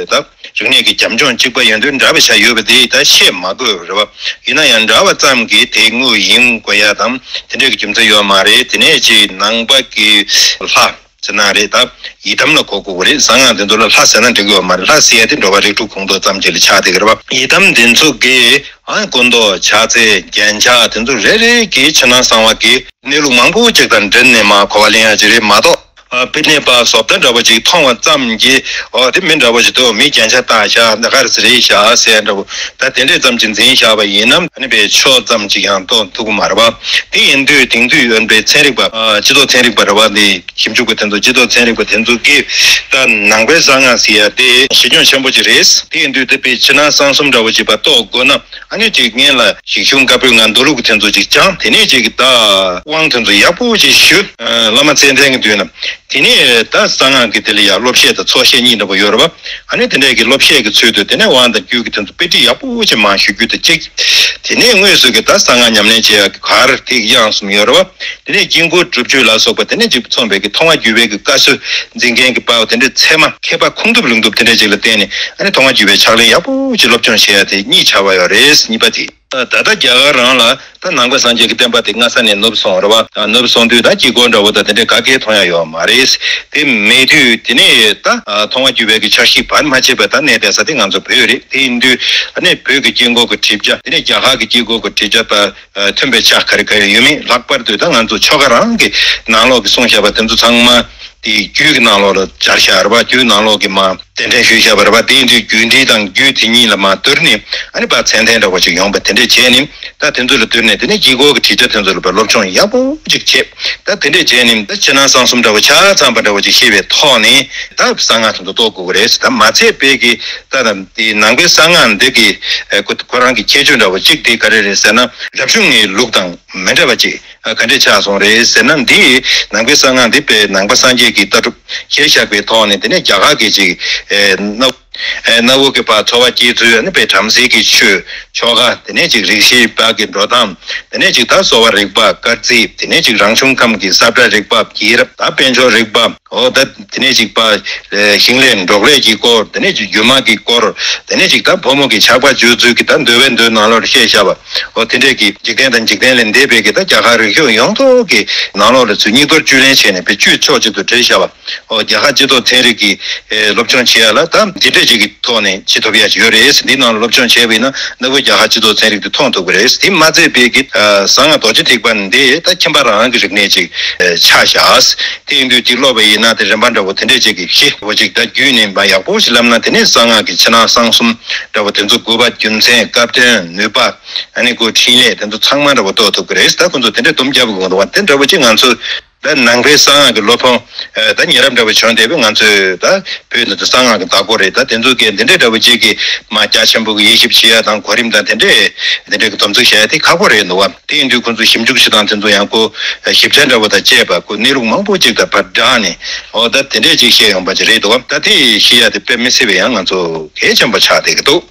ད་རིག་གནས་ཀྱི་རྒྱབ་ལྗོངས་གཅིག་པ་ཡིན་དུས་འདྲ་བ་ཆགས་ཡོད་པ་དེ་ད་བཤད་མ་དགོས་རེད་བ། ཡིན་ན་ཡང་འདྲ་བ་ཙམ་གྱིས་དེ་དངོས་ཡིན་དགོས་ཡ་དང་དེ་འདྲས་ཀྱི་རྒྱུ་མཚན་ཡོད་མ་རེད། དེ་ནས་ཅིག་ནང་པ་གི་ལྷ་ཟེར་ན་རེད། ད་ཡི་དམ་ལ་གོ་དགོས་ཀྱི་རེད། གསང་སྔགས་འདི་ཚོ་ལ་ལྷ་ཟེར་ན་འགྲིག་གི་ཡོད་མ་རེད། ལྷ་ཟེར་ཡ་དེ་འགྲོ་བ་རིགས་དྲུག་ཁོང་ཚོ་ཙམ་ཅིག་ལ་ཆགས་བསྡད་ཀྱི་རེད་བ། ཡི་དམ་འདི་ཚོ་གི་ཨ་སྐུ་མདོག་ཕྱག་རྫས་རྒྱན་ཆ་དེ་ཚོ་རེ་རེ་གི་ཕྱི་ནང་གསང་བ་གི་གནས་ལུགས་མང་པོ་ཅིག་དང་འབྲེལ་ནས་མར་གོ་བ་ལེན་ཡ་ཅིག་རེད་མ་གཏོགས། ཨ་དཔེ་ནས་པ་བཟོ་ལྟ་འདྲ་པོ་ཅིག་མཐོང་བ་ཙམ་གྱིས། ཨོ་དེ་མི་འདྲ་པོ་ཞིག་འདུག་མི་རྒྱན་ཆ་བཏགས་བཞག་འདི་ག་རེ་རེད་བཞག་ཟེར་འདྲ་པོ། ད་དེ་འདྲས་ཙམ་ཅིག་འཛིན་བཞག་པ་ཡིན་ནམ། ཨ་ནི་པའི་ཕྱོགས་ཙམ་ཅིག་ཡང་རྟོགས་ཐུབ་ཀྱི་མ་རེད་པ། དེ་ཡིན་དུས་དེང་དུས་ཡོན་པའི་ཚན་རིག་པ། ཨ་སྤྱི་ཚོགས་ཚན་རིག་པ་རེད་པ། འདི་ཞིབ་འཇུག་པ་དེ་ཚོ་སྤྱི་ཚོགས་ཚན་རིག་པ་དེ་ཚོ་གིས་ད་ནང་པའི་གསང་སྔགས་ཟེར་ཡ་དེ་གཞི་རྒྱུ་ཆེན་པོ་ཅིག་རེད། དེ་ཡིན་དུས་དེ་པའི་ཕྱི་ནང་གསང་གསུམ་འདྲ་པོ་ཅིག་པ་རྟོགས་དགོས་ན། ཨ་ནི་ཅིག་སྔོན་ལ་ཞིག་གཞུང་བཀའ་པོད་ལྔ་མདོ་ལུགས་དེ་ཚོ་ཅིག་སྦྱངས། དེ་ནས་ཅིག་ད་དབང་དེ་ཚོ་ཡག་པོ་ཅིག་ཞུས། ཨ་བླ་མ་ཚད་ལྡན་གྱི་མདུན་ལ། དེ་ནས་ད་གསང་སྔགས་ཀྱི་དེ་ལ་ཡང་སློབ་བཤད་དང་ཚོགས་བཤད་གཉིས་འདྲ་པོ་ཡོད་རེད་པ། ཨ་ནི་དེ་འདྲས་ཀྱི་སློབ་བཤད་ཀྱི་ཚུལ་དུ་དེ་ནས་དབང་དང་རྒྱུད་ཀྱི་དེ་ཚོ་དཔེ་ཁྲིད་ཡག་པོ་ཅིག་མར་ཞུ་རྒྱུ་དང་གཅིག་དེ་ནས་དངོས་སུ་གི་ད་གསང་སྔགས་ཉམས་ལེན་བྱེད་ཡག་གི་གར་དེ་དབྱངས་གསུམ་ཡོད་རེད་པ། དེ་ནས་དཀྱིལ་འཁོར་སྒྲུབ་མཆོད་ལ་སོགས་པ་དེ་ནས་ཅིག་མཚོན་པའི་གི་མཐོང་བ་བརྒྱུད་པའི་གི་བཀའ་སྲོལ་འཛིན་མཁན་གྱི་དཔའ་བོ་དེ་འདྲས་ཚད་མ་མཁས་པ་ཁུངས་ཐུབ་ལུང་ཐུབ་དེ་འདྲས་ཅིག་ལ་བརྟེན་ནས། ཨ་ནི་མཐོང་བ་བརྒྱུད་པའི་ཕྱག་ལེན་ཡག་པོ་ཅིག་སློབ་སྦྱོང་བྱེད་ཡ་དེ་གཉིས་ཆགས་པ་ཡོད་རེད། གཉིས་པ་དེ། ད་ལྟ་རྒྱ་གར་རང་ལ་ད་ནང་པ་སངས་རྒྱས་ཀྱི་བསྟན་པ་དེ་སྔ་ས་ནས་ནུབ་སོང་རེད་པ། ནུབ་སོང་དུས་ད་དཀྱིལ་འཁོར་འདྲ་པོ་ད་དེ་འདྲའི་ག་གེ་མཐོང་ཡ་ཡོད་མ་རེད། དེ་མེད་དུས་དེ་ནས་ད་མཐོང་བ་བརྒྱུད་པའི་གི་ཕྱག་བཞི་བར་མ་ཆད་པའི་ད་གནས་བསྡད་ས་དེ་ང་ཚོ་བོད་རེད། དེ་ཡིན་དུས་ཨ་ནི་བོད་ཀྱི་དཀྱིལ་འཁོར་གྱི་སྒྲིབ་སྦྱང་དེ་ནས་རྒྱ་གར་གྱི་དཀྱིལ་འཁོར་གྱི་སྒྲིབ་སྦྱང་ད་མཐུན་པའི་ཕྱག་ག་རེ་ག་རེ་ཡོད་མེད། ལྷག་པར་དུ་ད་ང་ཚོ་ཆོ་ག་རང་གི་ནང་ལོགས་ཀྱི་གསུངས་བཞག་པ་དེ་ཚོ་ཚང་མ་དེ་རྒྱུད་ཀྱི་ནང་ལོགས་ལ་སྦྱར་བཞག་རེད་པ། རྒྱུད་ནང་ལོགས་ཀྱི་མ། གདན་འདྲེན་ཞུས་བཞག་པ་རེད་པ། དེ་ཡིན་དུས་རྒྱུད་འགྲེལ་དང་རྒྱུད་དེ་གཉིས་ལ་མར་བསྡུར་ནས། ཨ་ནི་ཕར་མཚན་ལྡན་འདྲ་པོ་ཅིག་ཡོང་པ་དེ་འདྲས་བྱས་ནས། ད་དེ་ཚོ་ལ་བསྡུར་ནས་དེ་ནས་དཀྱིལ་འཁོར་གྱི་བྲིས་ཆ་དེ་ཚོ་ལ་ཕར་སློབ་སྦྱོང་ཡག་པོ་ཅིག་བྱས། ད་དེ་འདྲས་བྱས་ནས་ད་ཕྱི་ནང་གསང་གསུམ་འདྲ་པོ་ཆ་ཚང་པ་འདྲ་པོ་ཅིག་ཤེས་པའི་ཐོག་ནས། ད་གསང་སྔགས་དེ་ཚོ་རྟོགས་དགོས་ཀྱི་རེད། ད་མ་ཚད་པའི་གི་ད་དེ་ནང་པའི་གསང་སྔགས་འདི་གི་ཁོ་ཁོ་རང་གི་ཁྱད་ཆོས་འདྲ་པོ་ཅིག་དེ་ག་རེ་རེད་ཟེར་ན། རབ་བྱུང་གི་ལུགས་དང་མི་འདྲ་བ་ཅིག་ག་འདྲས་ཆགས་སོང་རེད་ཟེར་ན། འདི་ནང་པའི་གསང་སྔགས་འདི་དཔེ་ནང་པ་སངས་རྒྱས་ཀྱི་ལྟ་གྲུབ་གཞིར་བཞག་པའི་ཐོག་ནས། དེ་ནས་རྒྱ་གར་གྱི་ཅིག་ཨེ་གནའ་ཨེ་གནའ་བོ་གི་ཕར་འཚོ་བ་སྐྱེལ་ཚུལ། ཨ་ནི་དཔེ་བྲམ་ཟེ་གི་ཆོས་ཆོ་ག་དེ་ནས་ཅིག་རིག་བྱེད་པ་གི་འགྲོ་སྟངས། དེ་ནས་ཅིག་ད་གསོ་བ་རིག་པ། སྐར་རྩིས། དེ་ནས་ཅིག་རང་བྱུང་ཁམས་ཀྱི་ས་བཀྲ་རིག་པ། རྒྱལ་རབས། ད་དཔལ་འབྱོར་རིག་པ། འོ་ད་དེ་ནས་ཅིག་པ་ཞིང་ལས་འབྲོག་ལས་ཀྱི་སྐོར། དེ་ནས་ཅིག་རྒྱུ་མ་གི་སྐོར། དེ་ནས་ཅིག་ད་ཕོ་མོ་གི་ཆགས་པ་བརྗོད་ཚུལ་གྱི་ད་འདོད་པའི་མདོའི་ནང་ལོགས་ལ་བཤད་བཞག་པ། འོ་དེ་འདྲས་ཀྱི་འཇིག་རྟེན་དང་འཇིག་རྟེན་ལས་འདས་པའི་གི་ད་རྒྱ་གར་རིག་གཞུང་ཡོངས་རྫོགས་ཀྱི་ནང་ལོགས་ལ་ཚུར་སྙིགས་དོར་བཅུད་ལེན་བྱས་ནས་དཔེ་བཅུད་ཕྱོགས་གཅིག་ཏུ་བསྒྲིལ་བཞག་པ། འོ་རྒྱ་གར་སྤྱི་ཚོགས་ཚན་རིག་གི་ཨེ་སློབ་སྦྱོང་བྱེད་ཡ་ལ་ད་འདི་འདྲ་ ཅིག་གི་ཐོག་ནས་བྱེད་ཐུབ་ཡ་ཅིག་ཡོད་རེད། འདི་ནང་ལ་སློབ་སྦྱོང་བྱས་པ་ཡིན་ན་གནའ་བོའི་རྒྱ་གར་སྤྱི་ཚོགས་ཚན་རིག་དེ་མཐོང་ཐུབ་ཀྱི་རེད། དེ་མ་ཚད་པའི་གི་གསང་སྔགས་རྡོ་རྗེ་ཐེག་པ་འདི་ད་ཁྱིམ་པ་རང་གི་རིག་གནས་ཅིག་ཆགས་བཞག་དེ་ཡིན་དུས་ཅིག་ཀློག་པ་ཡིན་ན་དེ་རིམ་པ་འདྲ་བོ་དེ་འདྲས་ཅིག་གི་ཤེས་པོ་ཅིག་ད་བརྒྱུད་ནས་མ་ཡག་པོ་ཞིག་བསླབ་ན། དེ་ནས་གསང་སྔགས་ཀྱི་ཕྱི་ནང་གསང་གསུམ་འདྲ་བོ་དེ་ཚོ་དགོས་པ། རྒྱུ་མཚན། སྐབས་དོན། ནུས་པ། ཨ་ནི་ཁོ་འཕྲིན་ལས་དེ་ཚོ་ཚང་མ་འདྲ་བོ་རྟོགས་ཐུབ་ཀྱི་རེད། ད་ཁོ་ཚོ་དེ་འདྲས་སྡོམ་རྒྱབ་དགོས་འདུག་བ། དེ་འདྲ་བོ་ཅིག་ང་ཚོ་ད་ནང་པའི་གསང་སྔགས་ཀྱི་སློབ་དཔོན་ད་ཉེ་རབས་འདྲ་བོ་བྱོན་བསྡད་པའི་ང་ཚོས་ད་བོད་འདི་ཚོ་གསང་སྔགས་ཀྱི་བདག་པོ་རེད། ད་དེ་ཚོ་གས་འདི་འདྲས་འདྲ་བོ་ཅིག་གི་མ་རྒྱ་ཆེན་པོ་གི་དབྱེ་ཞིབ་བྱེད་ཡ་དང་གོ་རིམ་དང་དེ་འདྲས་དེ་འདྲས་ཀྱི་སྡོམ་ཚིག་བྱ་ཡ་དེ་ཁག་པོ་རེད་འདུག་བ། དེ་ཡིན་དུས་ཁོ་ཚོ་ཞིབ་འཇུག་བྱེད་སྟངས་དེ་ཚོ་ཡང་ཁོ་ཞིབ་ཕྲ་འདྲ་བོ་དང་བཅས་པ་ཁོ་གནས་ལུགས་མང་པོ་ཅིག་དང་བར་བསྒྲགས་ནས་འོ་ད་དེ་འདྲས་ཅིག་བཤད་ཡོང་པ་ཅིག་རེད་འདུག་བ། ད་དེ་ཤེས་ཡ་དེ་དཔེ་མི་སྲིད་པའི་ཡང་ང་ཚོ་གལ་ཆེན་པོ་ཆགས་བསྡད་ཀྱི་འདུག་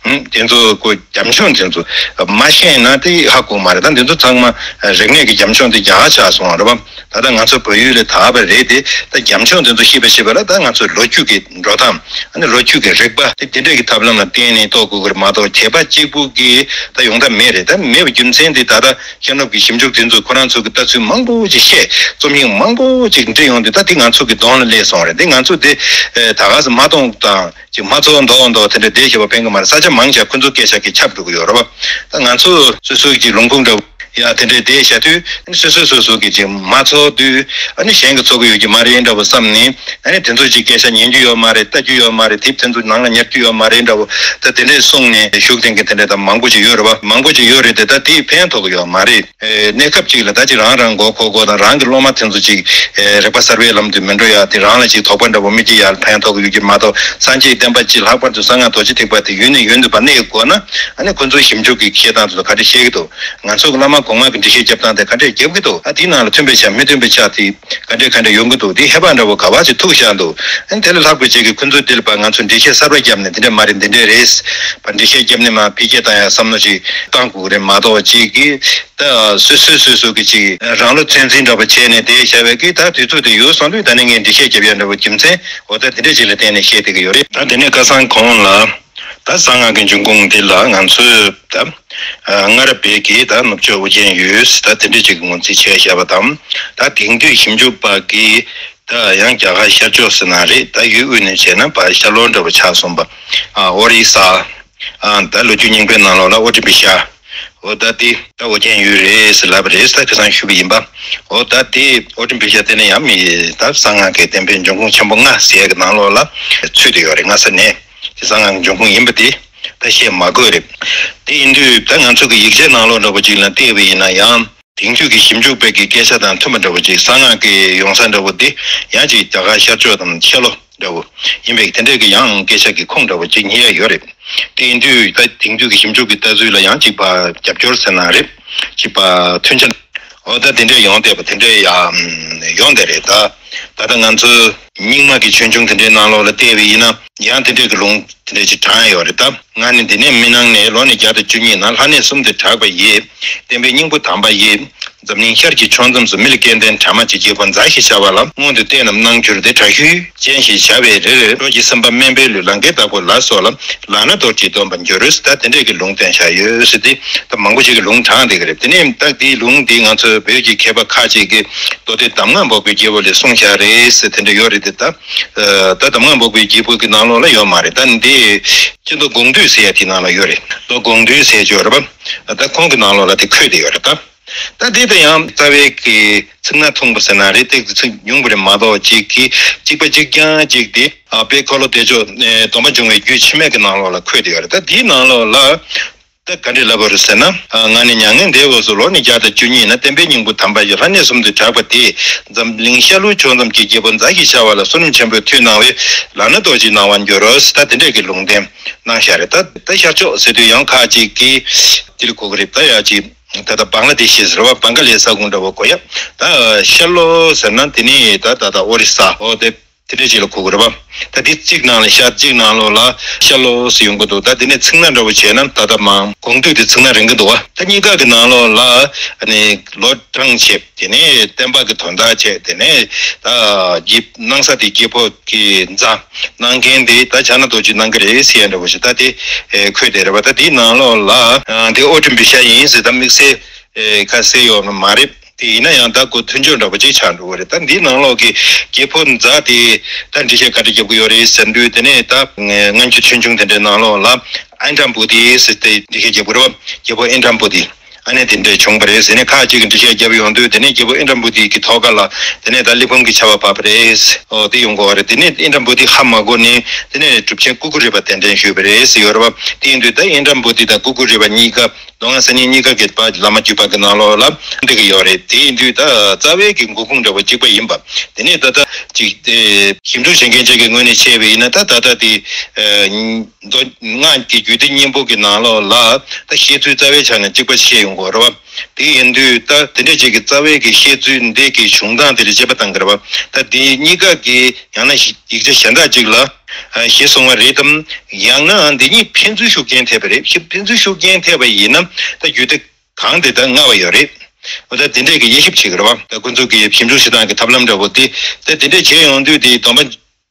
ཨུམ། དེ་ཚོ་ཁོ་རྒྱབ་ལྗོངས་དེ་ཚོ་མ་ཤེས་ན་དེ་ཧ་གོ་མ་རེད། ད་འདི་ཚོ་ཚང་མ་རིག་གནས་ཀྱི་རྒྱབ་ལྗོངས་དེ་རྒྱ་གར་ཆགས་སོང་བ་རེད་པ། ད་ལྟ་ང་ཚོ་བལ་ཡུལ་ལ་དར་བ་རེད་དེ། ད་རྒྱབ་ལྗོངས་དེ་ཚོ་ཤེས་པ་ཤེས་པ་ལ་ད་ང་ཚོ་ལོ་རྒྱུས་ཀྱི་འགྲོ་སྟངས། ཨ་ནི་ལོ་རྒྱུས་ཀྱི་རིག་པ་དེ་དེ་འདྲས་ཀྱི་ཐབས་ལམ་ལ་བརྟེན་ནས་རྟོགས་དགོས་ཀྱི་རེད་མ་གཏོགས་བྱས་པ་གཅིག་པུ་གིས་ད་ཡོང་ཐབས་མེད་རེད། ད་མེད་པའི་རྒྱུ་མཚན་དེ་ད་ལྟ་ཤར་ནུབ་ཀྱི་ཞིབ་འཇུག་དེ་ཚོས་ཁོ་རང་ཚོ་གི་ལྟ་ཚུལ་མང་པོ་ཅིག་བཤད། རྩོམ་ཡིག་མང་པོ་ཅིག་འབྲི་ཡོང་དུས་ད་དེ་ང་ཚོ་གི་གདོང་ལ་སླེབས་སོང་རེད། དེ་ང་ཚོ་དེ་ད་ག་ས་མ་གཏོང་དང་། ཅིག་མ་ཚོ་མདོག་མདོག་དེ་འདྲ་བསྡད་བཞག་པ་ཕན་གི་མ་རེད། ས་ཆ་མང་ཆེ་ཁོ་ཚོ་སྐད་ཆ་གི་ཁྱབ་འགྲོ་གི་ཡོད་རེད་པ། ད་ང་ཚོ་སོ་སོའི་ཅིག་ལུང་ཁུངས་འདྲ་བོ་ཡ་དེ་འདྲ་བསྡད་བཞག་དུས། ཨ་ནི་སོ་སོ་སོ་སོ་གི་ཅིག་མ་ཚོ་དུས། ཨ་ནི་གཞན་གི་ཚོ་གི་ཡོད་ཀྱི་མ་རེད་འདྲ་བོ་བསམ་ནས། ཨ་ནི་དེ་ཚོ་ཅིག་སྐད་ཆ་ཉན་རྒྱུ་ཡོད་མ་རེད། ལྟ་རྒྱུ་ཡོད་མ་རེད། དེབ་དེ་ཚོ་ནང་ལ་ཉར་རྒྱུ་ཡོད་མ་རེད་འདྲ་བོ། ད་དེ་འདྲས་གསུངས་ནས་བཞུགས་བསྡད་མཁན་དེ་འདྲ་ད་མང་པོ་ཅིག་ཡོད་རེད་པ། མང་པོ་ཅིག་ཡོད་རེད་དེ། ད་དེས་ཕན་ཐོགས་ཀྱི་ཡོད་མ་རེད། ཨེ། གནས་སྐབས་ཅིག་ལ་ད་ཅིག་རང་རང་མགོ་འཁོར་དགོས་དང་། རང་གི་སློབ་མ་དེ་ཚོ་ཅིག་ཨེ། རིག་པ་གསར་པའི་ལམ་དུ་མི་འགྲོ་ཡ་དེ། རང་ལ་ཅིག་དོགས་པ་འདྲ་བོ་མི་སྐྱེ་ཡ་ལ་ཕན་ཐོགས་ཀྱི་ཡོད་ཀྱི་མ་གཏོགས། སངས་རྒྱས་བསྟན་པ་སྤྱི་ལྷག་པར་དུ་གསང་སྔགས་རྡོ་རྗེ་ཐེག་པ་དེ་ཡུན་ནས་ཡུན་དུ་ཕར་གནས་དགོས་ན། ཨ་ནི་ཁོ་ཚོའི་ཞིབ་འཇུག་གི་བཤད་སྟངས་དེ་ཚོ་ག་འདྲ་བཤད་ཀྱི་འདུག་ང་ཚོ་གི་བླ་མ་གོང་མ་གི་འགྲེལ་བཤད་རྒྱབ་སྟངས་དེ་ག་འདྲས་རྒྱབ་ཀྱི་འདུག་ཨ། དེའི་ནང་ལ་མཐུན་པའི་ཆ་མི་མཐུན་པའི་ཆ་དེ་ག་འདྲས་ག་འདྲས་ཡོང་གི་འདུག་དེ་མཁས་པ་འདྲ་བོ་ག་བ་ཅིག་ཐུག་བཞག་འདུག་ཨ་ནི་དེ་ལས་ལྷག་པའི་ཅིག་གི་ཁོ་ཚོའི་དེ་ལ་ཕར་ང་ཚོ་འགྲེལ་བཤད་གསར་པ་རྒྱབ་ནས་དེ་འདྲས་མ་རེད། འདི་འདྲས་རེད། ཕར་འགྲེལ་བཤད་རྒྱབ་ནས་མར་འཕེལ་རྒྱས་བཏང་ཡ་བསམ་བློ་ཅིག་བཏང་དགོས་ཀྱི་རེད་མ་གཏོགས། ཅིག་གི་ད་སོ་སོས་སོ་སོ་གི་ཅིག་རང་བློ་ཚོད་འཛིན་འདྲ་པོ་བྱས་ནས་དེ་བྱ་བའི་གི་ད་དུས་ཚོད་དེ་ཡོལ་སོང་དུས། ད་ནི་ངས་འགྲེལ་བཤད་རྒྱབ་ཡ་འདྲ་པོ་རྒྱུ་མཚན་འོ་ད་དེ་འདྲས་ཅིག་ལ་བརྟེན་ནས་བཤད་བསྡད་ཀྱི་ཡོད་རེད། ད་དེ་ནས་ཁ་སང་གོང་ལ་ད་གསང་སྔགས་ཀྱི་འབྱུང་ཁུངས་འདི་ལ་ང་ཚོས་ད་སྔ་རབས་པའི་གི་ད་ནུབ་ཕྱོགས་ཨོ་རྒྱན་ཡུལ་ད་དེ་འདྲས་ཅིག་གི་ངོས་འཛིན་བྱས་བཞག་པ་དང་། ད་དེང་དུས་ཞིབ་འཇུག་པ་གི་ད་ཡང་རྒྱ་གར་ཤར་ཕྱོགས་ཟེར་ན་རེད། ད་ཡུལ་དབུས་ནས་བྱས་ན་ཕར་ཤར་ལྷོ་འདྲ་པོ་ཆགས་སོང་པ། ཨ། ཨོ་རི་ས། ཨ། ད་ལོ་རྒྱུས་རྙིང་པའི་ནང་ལོགས་ལ་ཨོ་ཏི་བི་ཤ། འོ་ད་དེ་ད་ཨོ་རྒྱན་ཡུལ་རེད་ཟེར་ལབ་པ་རེད། ད་ཁ་སང་ཞུས་པ་ཡིན་པ། འོ་ད་དེ་ཨོ་ཏི་བི་ཤ་དེ་ནི་ཡང་མི་ད་གསང་སྔགས་ཀྱི་བསྟན་པའི་འབྱུང་ཁུངས་ཆེན་པོ་ལྔ་ཟེར་ཡ་གི་ནང་ལོགས་ལ་ཚུད་དེ་ཡོད་རེད། སྔ་ས་ནས་དེ་གསང་སྔགས་ཀྱི་འབྱུང་ཁུངས་ཡིན་པ་དེ་ད་བཤད་མ་དགོས་རེད། དེ་ཡིན་དུས་ད་ང་ཚོ་གི་ཡིག་ཆའི་ནང་ལོགས་འདྲ་པོ་ཅིག་ལ་བལྟས་པ་ཡིན་ན་ཡང་། དེང་དུས་ཀྱི་ཞིབ་འཇུག་པའི་གི་སྐད་ཆ་དང་མཐུན་པ་འདྲ་བོ་ཅིག་གསང་སྔགས་ཀྱི་ཡོང་ས་འདྲ་བོ་འདི་ཡང་ཅིག་རྒྱ་གར་ཤར་ཕྱོགས་དང་ཤར་ལྷོ་འདྲ་བོ་ཡིན་པའི་དེ་འདྲའི་གི་ཡང་སྐད་ཆ་གི་ཁུངས་འདྲ་བོ་ཅིག་རྙེད་ཡ་ཡོད་རེད། དེ་ཡིན་དུས་ད་དེང་དུས་ཀྱི་ཞིབ་འཇུག་གི་ལྟ་ཚུལ་ལ་ཡང་ཅིག་ཕར་རྒྱབ་སྐྱོར་ཟེར་ན་རེད། ཅིག་ཕར་མཐུན་ཆ་འོ་ད་དེ་འདྲའི་ཡོང་བསྡད་པ་དེ་འདྲའི་ཡང་ཡོང་བསྡད་རེད། ད་ད་ལྟ་ང་ཚོ་རྙིང་མ་གི་ཆོས་འབྱུང་དེ་འདྲའི་ནང་ལོགས་ལ་བལྟས་པ་ཡིན་ན་ཡང་དེ་འདྲའི་གི་ལུང་དེ་འདྲ་ཅིག་དྲངས་ཡོད་རེད། ད་ང་ནི་འདི་ནས་མི་སྣང་ནས། ལོ་ནི་བརྒྱ་དང་བཅུ་གཉིས་ན། ལྷ་གནས་གསུམ་དུ་གྲགས་པ་ཡི། བསྟན་པའི་སྙིང་པོ་དམ་པ་ཡི། འཛམ་གླིང་ཤར་གྱི་ཕྱོགས་མཚམས་སུ། མི་ལ་སྐལ་ལྡན་གྲ་མ་ཅིག། རྒྱལ་པོ་མཛའ་ཞེས་བྱ་བ་ལ། སྔོན་དུ་བལྟས་རྣམས་སྣང་གྱུར་ཏེ། དྲག་ཤུལ་ཅན་ཞེས་བྱ་བའི་རིར། འགྲོ་བཞིན་སེམས་དཔའ་དམན་པའི་ལུས། ལང་ཀའི་བདག་པོ་ལ་སོགས་ལ། ལག་ན་རྡོ་རྗེས་འདོམས་པར་འགྱུར། ད་དེ་འདྲས་ཀྱི་ལུང་བསྟན་བཞག་ཡོད་ཟེར་ཏེ། ད་མང་པོ་ཞིག་གིས་ལུང་དྲངས་བསྡད་ཀྱི་རེད། དེ་ནས་ད་དེའི་ལུང་འདི་ང་ཚོའི་བོད་ཀྱི་མཁས་པ་ཁ་ཅིག་གིས་མདོ་སྡེ་གདམས་ངག་འབོགས་པའི་རྒྱལ་པོ་ལས་གསུངས་བཞག་རེད་ཟེར་དེ་འདྲ་ཡོད་རེད་དེ། ད་ད་གདམས་ངག་འབོགས་པའི་རྒྱལ་པོ་གི་ནང་ལོགས་ལ་ཡོད་མ་རེད། ད་འདི་སྤྱི་མདོ་དགོངས་འདུས་ཟེར་ཡ་དེའི་ནང་ལ་ཡོད་རེད། མདོ་དགོངས་འདུས་ཟེར་ཡ་ཅིག་ཡོད་རེད་པ། ད་ཁོང་གི་ནང་ལོགས་ལ་དེ་འཁོད་བསྡད་ཡོད་རེད་ད། ད་འདི་ད་ཡང་རྩ་བའི་གི་ཚིག་སྣ་ཐུང་པོ་ཟེར་ན་རེད། ཏོག་ཙམ་ཚིག་ཉུང་པོ་རེད་མ་གཏོགས། གཅིག་གི་གཅིག་པ་གཅིག་རྐྱང་གཅིག་དེ། ཨ། དཔལ་འཁོར་ལོ་བདེ་མཆོག་ཨེ། སྡོམ་པ་འབྱུང་བའི་རྒྱུད་ཕྱི་མའི་གི་ནང་ལོགས་ལ་འཁོད་བསྡད་ཡོད་རེད། ད་འདིའི་ནང་ལོགས་ལ། ད་ག་འདྲས་ལབ་པ་རེད་ཟེར་ན། ཨ། ང་ནི་མྱ་ངན་འདས་འོག་སུ། ལོ་ནི་བརྒྱ་དང་བཅུ་གཉིས་ན། བསྟན་པའི་སྙིང་པོ་དམ་པ་ཡི། ལྷ་གནས་གསུམ་དུ་གྲགས་པ་དེས། འཛམ་གླིང་ཤར་ལྷོའི་ཕྱོགས་མཚམས་ཀྱི། རྒྱལ་པོ་མཛའ་ཞེས་བྱ་བ་ལ། བསོད་ནམས་ཆེན་པོས་མཐུ་གནང་བས། ལག་ན་རྡོ་རྗེས་གནང་བར་འགྱུར་རོ། ད་དེ་འདྲས་ཀྱི་ལུང་བསྟན་གནང་བཞག་རེད། ད་ད་ཤར་ཕྱོགས་ཟེར་དུས་ཡང་ཁ་ཅིག་གིས་དེ་ལ་གོ་གི་རེད། ད་ཡ་ཅིག་ད་ལྟ་བང་ལ་དེ་ཤི་ཟེར་བ། བང་ག་ལའི་ས་ཁོངས་འདྲ་བོ་གོ་ཡ། ད་ཤར་ལྷོ་ཟེར་ན་དེ་ནི་ད་ད་ད་ཨོ་རི་ས། འོ་དེ། དེ་འདྲ་ཅིག་ལ་གོ་དགོས་རེད་པ། ད་འདི་གཅིག་ནང་ལ་ཤར་གཅིག་ནང་ལོགས་ལ་ཤར་ལྷོ་ཟེར་ཡོང་གི་འདུག་ད་དེ་ནས་ཚིག་སྣ་འདྲ་བོ་བྱས་ན་ད་ལྟ་མ་དགོངས་འདུས་དེ་ཚིག་སྣ་རིང་གི་འདུག་བ། ད་གཉིས་ཀ་གི་ནང་ལོགས་ལ་ཨ་ནི་ལོ་གྲངས་བྱས། དེ་ནས་བསྟན་པ་གི་དོན་དག་བྱས། དེ་ནས་ད་རྒྱལ་གནང་ས་དེ་རྒྱལ་པོ་གི་མཛའ། གནང་མཁན་དེ་ད་ཕྱག་ན་རྡོ་རྗེ་གནང་གི་རེད་ཟེར་ཡ་འདྲ་བོ་ཞིག་ད་དེ་ཨེ་འཁོད་བསྡད་རེད་པ། ད་དེའི་ནང་ལོགས་ལ་ཨ་དེ་ཨོ་ཏི་བི་ཤ་ཡིན་ཟེར་ད་དམིགས་བསལ་ཨེ་ཁ་གསལ་ཡོད་མ་རེད། དེ་ཡིན་ན་ཡང་ད་ཁོ་མཐུན་སྦྱོར་འདྲ་པོ་ཅིག་ཆགས་འགྲོ་གི་རེད། ད་འདིའི་ནང་ལོགས་ཀྱི་རྒྱལ་པོ་ཛ་དེ་ད་འགྲེལ་བཤད་ག་འདྲ་རྒྱབ་ཀྱི་ཡོད་རེད་ཟེར་དུས། དེ་ནས་ད་སྔ་འགྱུར་ཆོས་འབྱུང་དེ་འདྲའི་ནང་ལོགས་ལ་ཨན་དྲམ་བུ་དི་ཟེར་ཏེ་འགྲེལ་བཤད་རྒྱབ་ཀྱི་རེད་བ། རྒྱལ་པོ་ཨན་དྲམ་བུ་དི། ཨ་ནི་དེ་འདྲས་བྱུང་བ་རེད་ཟེར་ནས་ཁ་ཅིག་གིས་འགྲེལ་བཤད་བརྒྱབ་ཡོང་དུས། དེ་ནས་རྒྱལ་པོ་ཨིནྡྲ་བྷུ་ཏི་གི་ཐོག་ཁ་ལ་དེ་ནས་ད་ཀླུ་འབུམ་གྱི་ཆར་པ་བབས་པ་རེད། ཨོ་དེ་ཡོང་གི་ཡོད་རེད། དེ་ནས་ཨིནྡྲ་བྷུ་ཏི་ཧ་མ་གོ་ནས་དེ་ནས་གྲུབ་ཆེན་ཀུ་ཀུ་རི་པ་གདན་འདྲེན་ཞུས་པ་རེད་ཟེར་ཡོད་རེད་བ། དེ་ཡིན་དུས་ད་ཨིནྡྲ་བྷུ་ཏི་དང་ཀུ་ཀུ་རི་པ་གཉིས་ཀ་མདོ་སྔགས་སེམས་ཉིད་གཉིས་ཀ་གི་བླ་མ་བརྒྱུད་པ་གི་ནང་ལོགས་ལ་འདི་གི་ཡོད་རེད། དེ་ཡིན་དུས་ད་རྩ་བའི་གི་འགོ་ཁུངས་འདྲ་བོ་གཅིག་པ་ཡིན་པ། དེ་ནས་ད་ལྟ་ཅིག་དེ་ཞིབ་འཇུག་བྱེད་མཁན་ཅིག་གི་ངོས་ནས་བཤད་པ་ཡིན་ན། ད་ད་ལྟ་དེ་མདོ་སྔགས་ཀྱི་རྒྱུད་སྡེ་སྙིང་པོ་གི་ནང་ལོགས་ལ་ད་བཤད་ཚུལ་རྩ་བའི་ཆ་ནས་གཅིག་པ་བཤད་ཡོང་གི་ཡོད་རེད་བ། དེ་ཡིན་དུས་ད་དེ་འདྲ་ཅིག་གི་རྩ་བའི་གི་བཤད་ཚུལ་འདི་གི་བྱུང་སྟངས་དེ་ལ་དཔྱད་པ་བཏང་གི་རེད་བ། ད་དེ་གཉིས་ཀ་གི་ཡང་ན་ཡིག་ཆ་གཞན་དག་ཅིག་ལ་ཨ་ཞེས་གསུངས་པ་རེད་དམ། ཡང་ན་འདི་གཉིས་ཕན་ཚུན་ཤུགས་རྐྱེན་ཐེབས་པ་རེད། ཕན་ཚུན་ཤུགས་རྐྱེན་ཐེབས་པ་ཡིན་ན་ད་རྒྱུད་སྡེ་གང་དེ་ད་སྔ་བ་ཡོད་རེད། འོ་ད་དེ་འདྲས་ཀྱི་དབྱེ་ཞིབ་བྱེད་ཀྱི་རེད་བ། ད་ཁོ་ཚོ་གི་ཞིབ་འཇུག་བྱེད་སྟངས་ཀྱི་ཐབས་ལམ་འདྲ་བོ་དེ་ད་དེ་འདྲས་བྱས་ཡོང་དུས། དེ་སྡོམ་པ་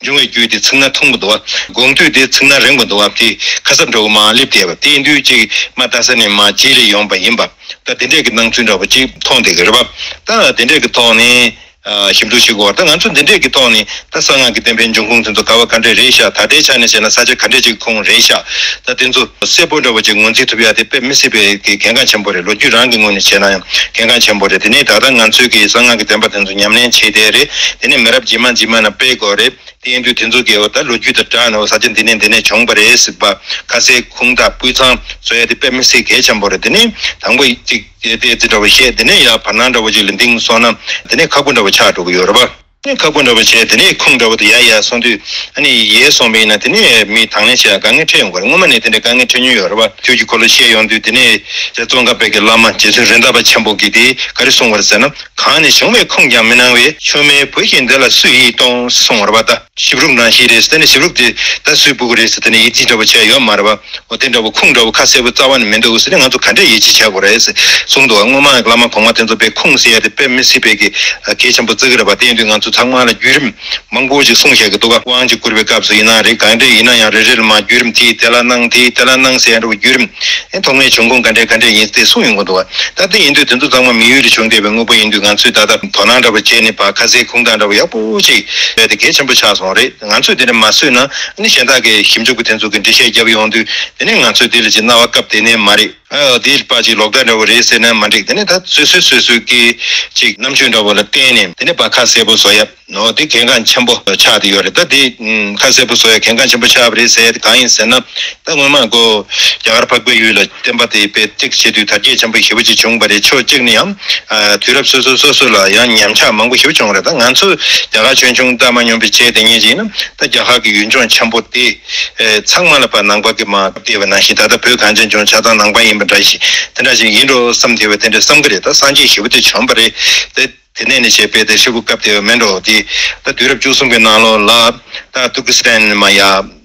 འབྱུང་བའི་རྒྱུད་དེ་ཚིག་སྣ་ཐུང་པོ་འདུག་བ། དགོངས་དུས་དེ་ཚིག་སྣ་རིང་པོ་འདུག་བ། དེ་ཁ་གསབ་འདྲ་བོ་མང་སླེབས་བསྡད་པ་དེ་ཡིན་དུས། ཅིག་མ་ལྟ་ས་ནས་མ་བརྗེད་ལས་ཡོང་པ་ཡིན་པ། ད་དེ་འདྲས་ཀྱི་སྣང་ཚུལ་འདྲ་བོ་ཅིག་མཐོང་བསྡད་ཀྱི་རེད་བ། ད་དེ་འདྲས་ཀྱི་ཐོག་ནས་ཞིབ་འཇུག་བྱེད་དགོས་བ། ད་ང་ཚོ་འདི་འདྲས་ཀྱི་ཐོག་ནས་ད་གསང་སྔགས་ཀྱི་བསྟན་པའི་འབྱུང་ཁུངས་དེ་ཚོ་ག་བ་ག་འདྲས་རེད་ཤག་ད་ལྟའི་ཆ་ནས་བྱས་ན་ས་ཆ་ག་འདྲས་ཅིག་ཁོངས་རེད་ཤག་ད་དེ་ཚོ་གསལ་པོ་འདྲ་བོ་ཅིག་ངོས་འཛིན་ཐུབ་ཡ་དེ་དཔེ་མི་སྲིད་པའི་གི་གལ་འགངས་ཆེན་པོ་རེད། ལོ་རྒྱུས་རང་གི་ངོས་ནས་བྱས་ན་ཡང་གལ་འགངས་ཆེན་པོ་རེད། དེ་ནས་ད་ལྟ་ང་ཚོས་ཀྱི་གསང་སྔགས་ཀྱི་བསྟན་པ་དེ་ཚོ་ཉམས་ལེན་བྱས་བསྡད་རེད། དེ་ནས་མི་རབས་རྗེས་མ་རྗེས་མ་ན་སྤེལ་དགོས་རེད། དེ་ཡིན་དུས་དེ་ཚོ་གི་འོ་ད་ལོ་རྒྱུས་དང་སྦྲགས་ནས་འོ་ས་ཆ་འདི་ནས་འདི་ནས་བྱུང་བ་རེད་ཟེར་བ། ཁ་གསལ་ཁུངས་དག་སྤུས་གཙང་བཟོ་ཡ་དེ་དཔེ་མི་སྲིད་གལ་ཆེན་པོ་རེད། དེ་ནས་དང་པོ་ཅིག་དེ་དེ་འདྲ་བོ་བཤད། དེ་ནས་ཡ་བར་སྣང་འདྲ་བོ་ཅིག་ལ་འདིང་སོང་ན་དེ་ནས་ཁག་པོ་འདྲ་བོ་ཆགས་འགྲོ་གི་ཡོད་རེད་པ། དེ་ནས་ཁག་པོ་འདྲ་བོ་བྱས། དེ་ནས་ཁུངས་འདྲ་བོ་དེ་ཡ་ཡ་སོང་དུས། ཨ་ནི་ཡལ་སོང་བ་ཡིན་ན་དེ་ནས་མི་དང་ལེན་བྱེད་ཡ་དཀའ་ངལ་འཕྲད་ཡོང་གི་རེད། སྔོན་མ་ནས་དེ་འདྲའི་དཀའ་ངལ་འཕྲད་མྱོང་ཡོད་རེད་པ། ཆོས་ཀྱི་འཁོར་ལོ་བཤད་ཡོང་དུས་དེ་ནས་རྗེ་ཙོང་ཁ་པའི་གི་བླ་མ་རྗེ་བཙུན་རེད་མདའ་པ་ཆེན་པོ་གིས་དེ་ག་རེ་གསུངས་པ་རེད་ཟེར་ན། གང་ནས་བྱུང་བའི་ཁུངས་ཀྱང་མི་སྣང་བས། ཆོས་མིན་བུ་ཞིག་འདི་ལ་སུ་ཡིས་གཏོང་གསུངས་པ་རེད་པ། ད་ཞིབ་རུབ་ནང་བཞིན་རེད། དེ་ནས་ཞིབ་རུབ་དེ་ད་སུས་ཕུལ་གི་རེད་ཟེར་དེ་ནས་ཡིད་ཆེས་འདྲ་བོ་བྱས་ཡོད་མ་རེད་པ། འོ་དེ་འདྲ་བོ་ཁུངས་འདྲ་བོ་ཁ་གསལ་པོ་རྩ་བ་ནས་མི་འདུག་ཟེར་ནས་ང་ཚོ་ག་འདྲས་ཡིད་ཆེས་བྱ་དགོས་རེད་ཟེར་གསུངས་འདུག་བ། སྔོན་མ་བླ་མ་གོང་མ་དེ་ཚོ་དཔེ་ཁུངས་ཟེར་ཡ་དེ་དཔེ་མི་སྲིད་པའི་གི་གལ་ཆེན་པོ་བརྩི་གི་རེད་པ། དེ་ཡིན་དུས་ང་ཚོ་ཚང་མ་ལ་བརྒྱུད་རིམ་མང་པོ་ཅིག་གསུངས་བཞག་གི་འདུག་ག་དབང་ཅིག་བསྐུར་བའི་སྐབས་སུ་ཡིན་ན་རེད། གང་འདྲས་ཡིན་ན་ཡང་རེ་རེ་ལ་མར་བརྒྱུད་རིམ་དེ་དེ་ལ་གནང་དེ་དེ་ལ་གནང་ཟེར་ཡ་འདྲ་བོ་བརྒྱུད་རིམ། ཨེ་ཐོག་མའི་བྱུང་ཁུངས་ག་འདྲས་ག་འདྲས་ཡིན་ཟེར་གསུངས་ཡོང་གི་འདུག་བ། ད་དེ་ཡིན་དུས་དེ་ཚོ་ཚང་མ་མི་ཡུལ་ལས་བྱུང་བསྡད་པའི་དངོས་པོ་ཡིན་དུས། ང་ཚོས་ད་ལྟ་དོ་སྣང་འདྲ་བོ་བྱས་ནས་ཕར་ཁ་གསལ་ཁུངས་དག་འདྲ་བོ་ཡག་པོ་ཅིག་ཡོད་དེ་གལ་ཆེན་པོ་ཆགས་སོང་རེད། ང་ཚོས་དེ་འདྲ་མ་བཟོས་ན་ཨ་ནི་གཞན་དག་གིས་ཞིབ་འཇུག་གི་དེ་ཚོ་གི་འགྲེལ་བཤད་བརྒྱབ་ཡོང་དུས། དེ་ནས་ང་ཚོས་དེ་ལ་ཅིག་རྣ་བ་བཀབ་བསྡད་ནས་མ་རེད། ཨ་དེ་ཕར་ཅིག་ལོག་ལྟ་འདྲ་བོ་རེད་ཟེར་ན་མ་འགྲིག་དེ་ནས་ད་སོ་སོས་སོ་སོའི་གི་ཅིག་རྣམ་དཔྱོད་འདྲ་བོ་ལ་བརྟེན་ནས་དེ་ནས་ཕར་ཁ་གསལ་པོ་བཟོ་ཡ། ནོ་དེ་གལ་འགངས་ཆེན་པོ་ཆགས་བསྡད་ཡོད་རེད། ད་དེ་ཨུམ་ཁ་གསལ་པོ་བཟོ་ཡ་གལ་འགངས་ཆེན་པོ་ཆགས་པ་རེད་ཟེར་ཡ་དེ་གང་ཡིན་ཟེར་ན། ད་སྔོན་མ་ཁོ་རྒྱ་གར་འཕགས་པའི་ཡུལ་ལ་བསྟན་པ་དེ་དཔེ་ཏིག་བྱེད་དུས་དར་རྒྱས་ཆེན་པོ་ཞེ་པོ་ཅིག་བྱུང་བ་རེད། ཕྱོགས་གཅིག་ནས་ཡང་ཨ་དུས་རབས་སོ་སོ་སོ་སོ་ལ་ཡང་ཉམས་ཆག་མང་པོ་ཞེ་པོ་བྱུང་བ་རེད། ད་ང་ཚོ་རྒྱ་གར་ཆོས་འབྱུང་བལྟ་མ་མྱོང་བའི་བྱས་དེ་ཉིད་ཅིག་ཡིན་ན། ད་རྒྱ་གར་གྱི་ཡུལ་ལྗོངས་ཆེན་པོ་དེ་ཨེ་ཚང་མ་ལ་ཕར་ནང་པ་གིས་མར་བསྡད་པ་ནང་བཞིན། ད་ལྟ་བོད་གངས་ཅན་ལྗོངས་ཆ་ཚང་ནང་པ་ཡིན་པ་འདྲ་ཞིག་དེ་འདྲ་ཞིག་ཡིན་འགྲོ་བསམ་བསྡད་པ་དེ་འདྲ་བསམ་གི་རེད། ད་སངས་རྒྱས་ཞེ་པོ་དེ་བྱོན་པ་རེད་དེ། དེ་ནས་ནི་བྱས་པས་དེ་ཧྲིལ་པོ་སྐབས་དེ་བ་མེད་འགྲོ་དེ། ད་དུས་རབས་བཅུ་གསུམ་གྱི་ནང་ལོགས་ལ་ད་ཏུར་ཀི་སི་ཐན་མ་ཡ་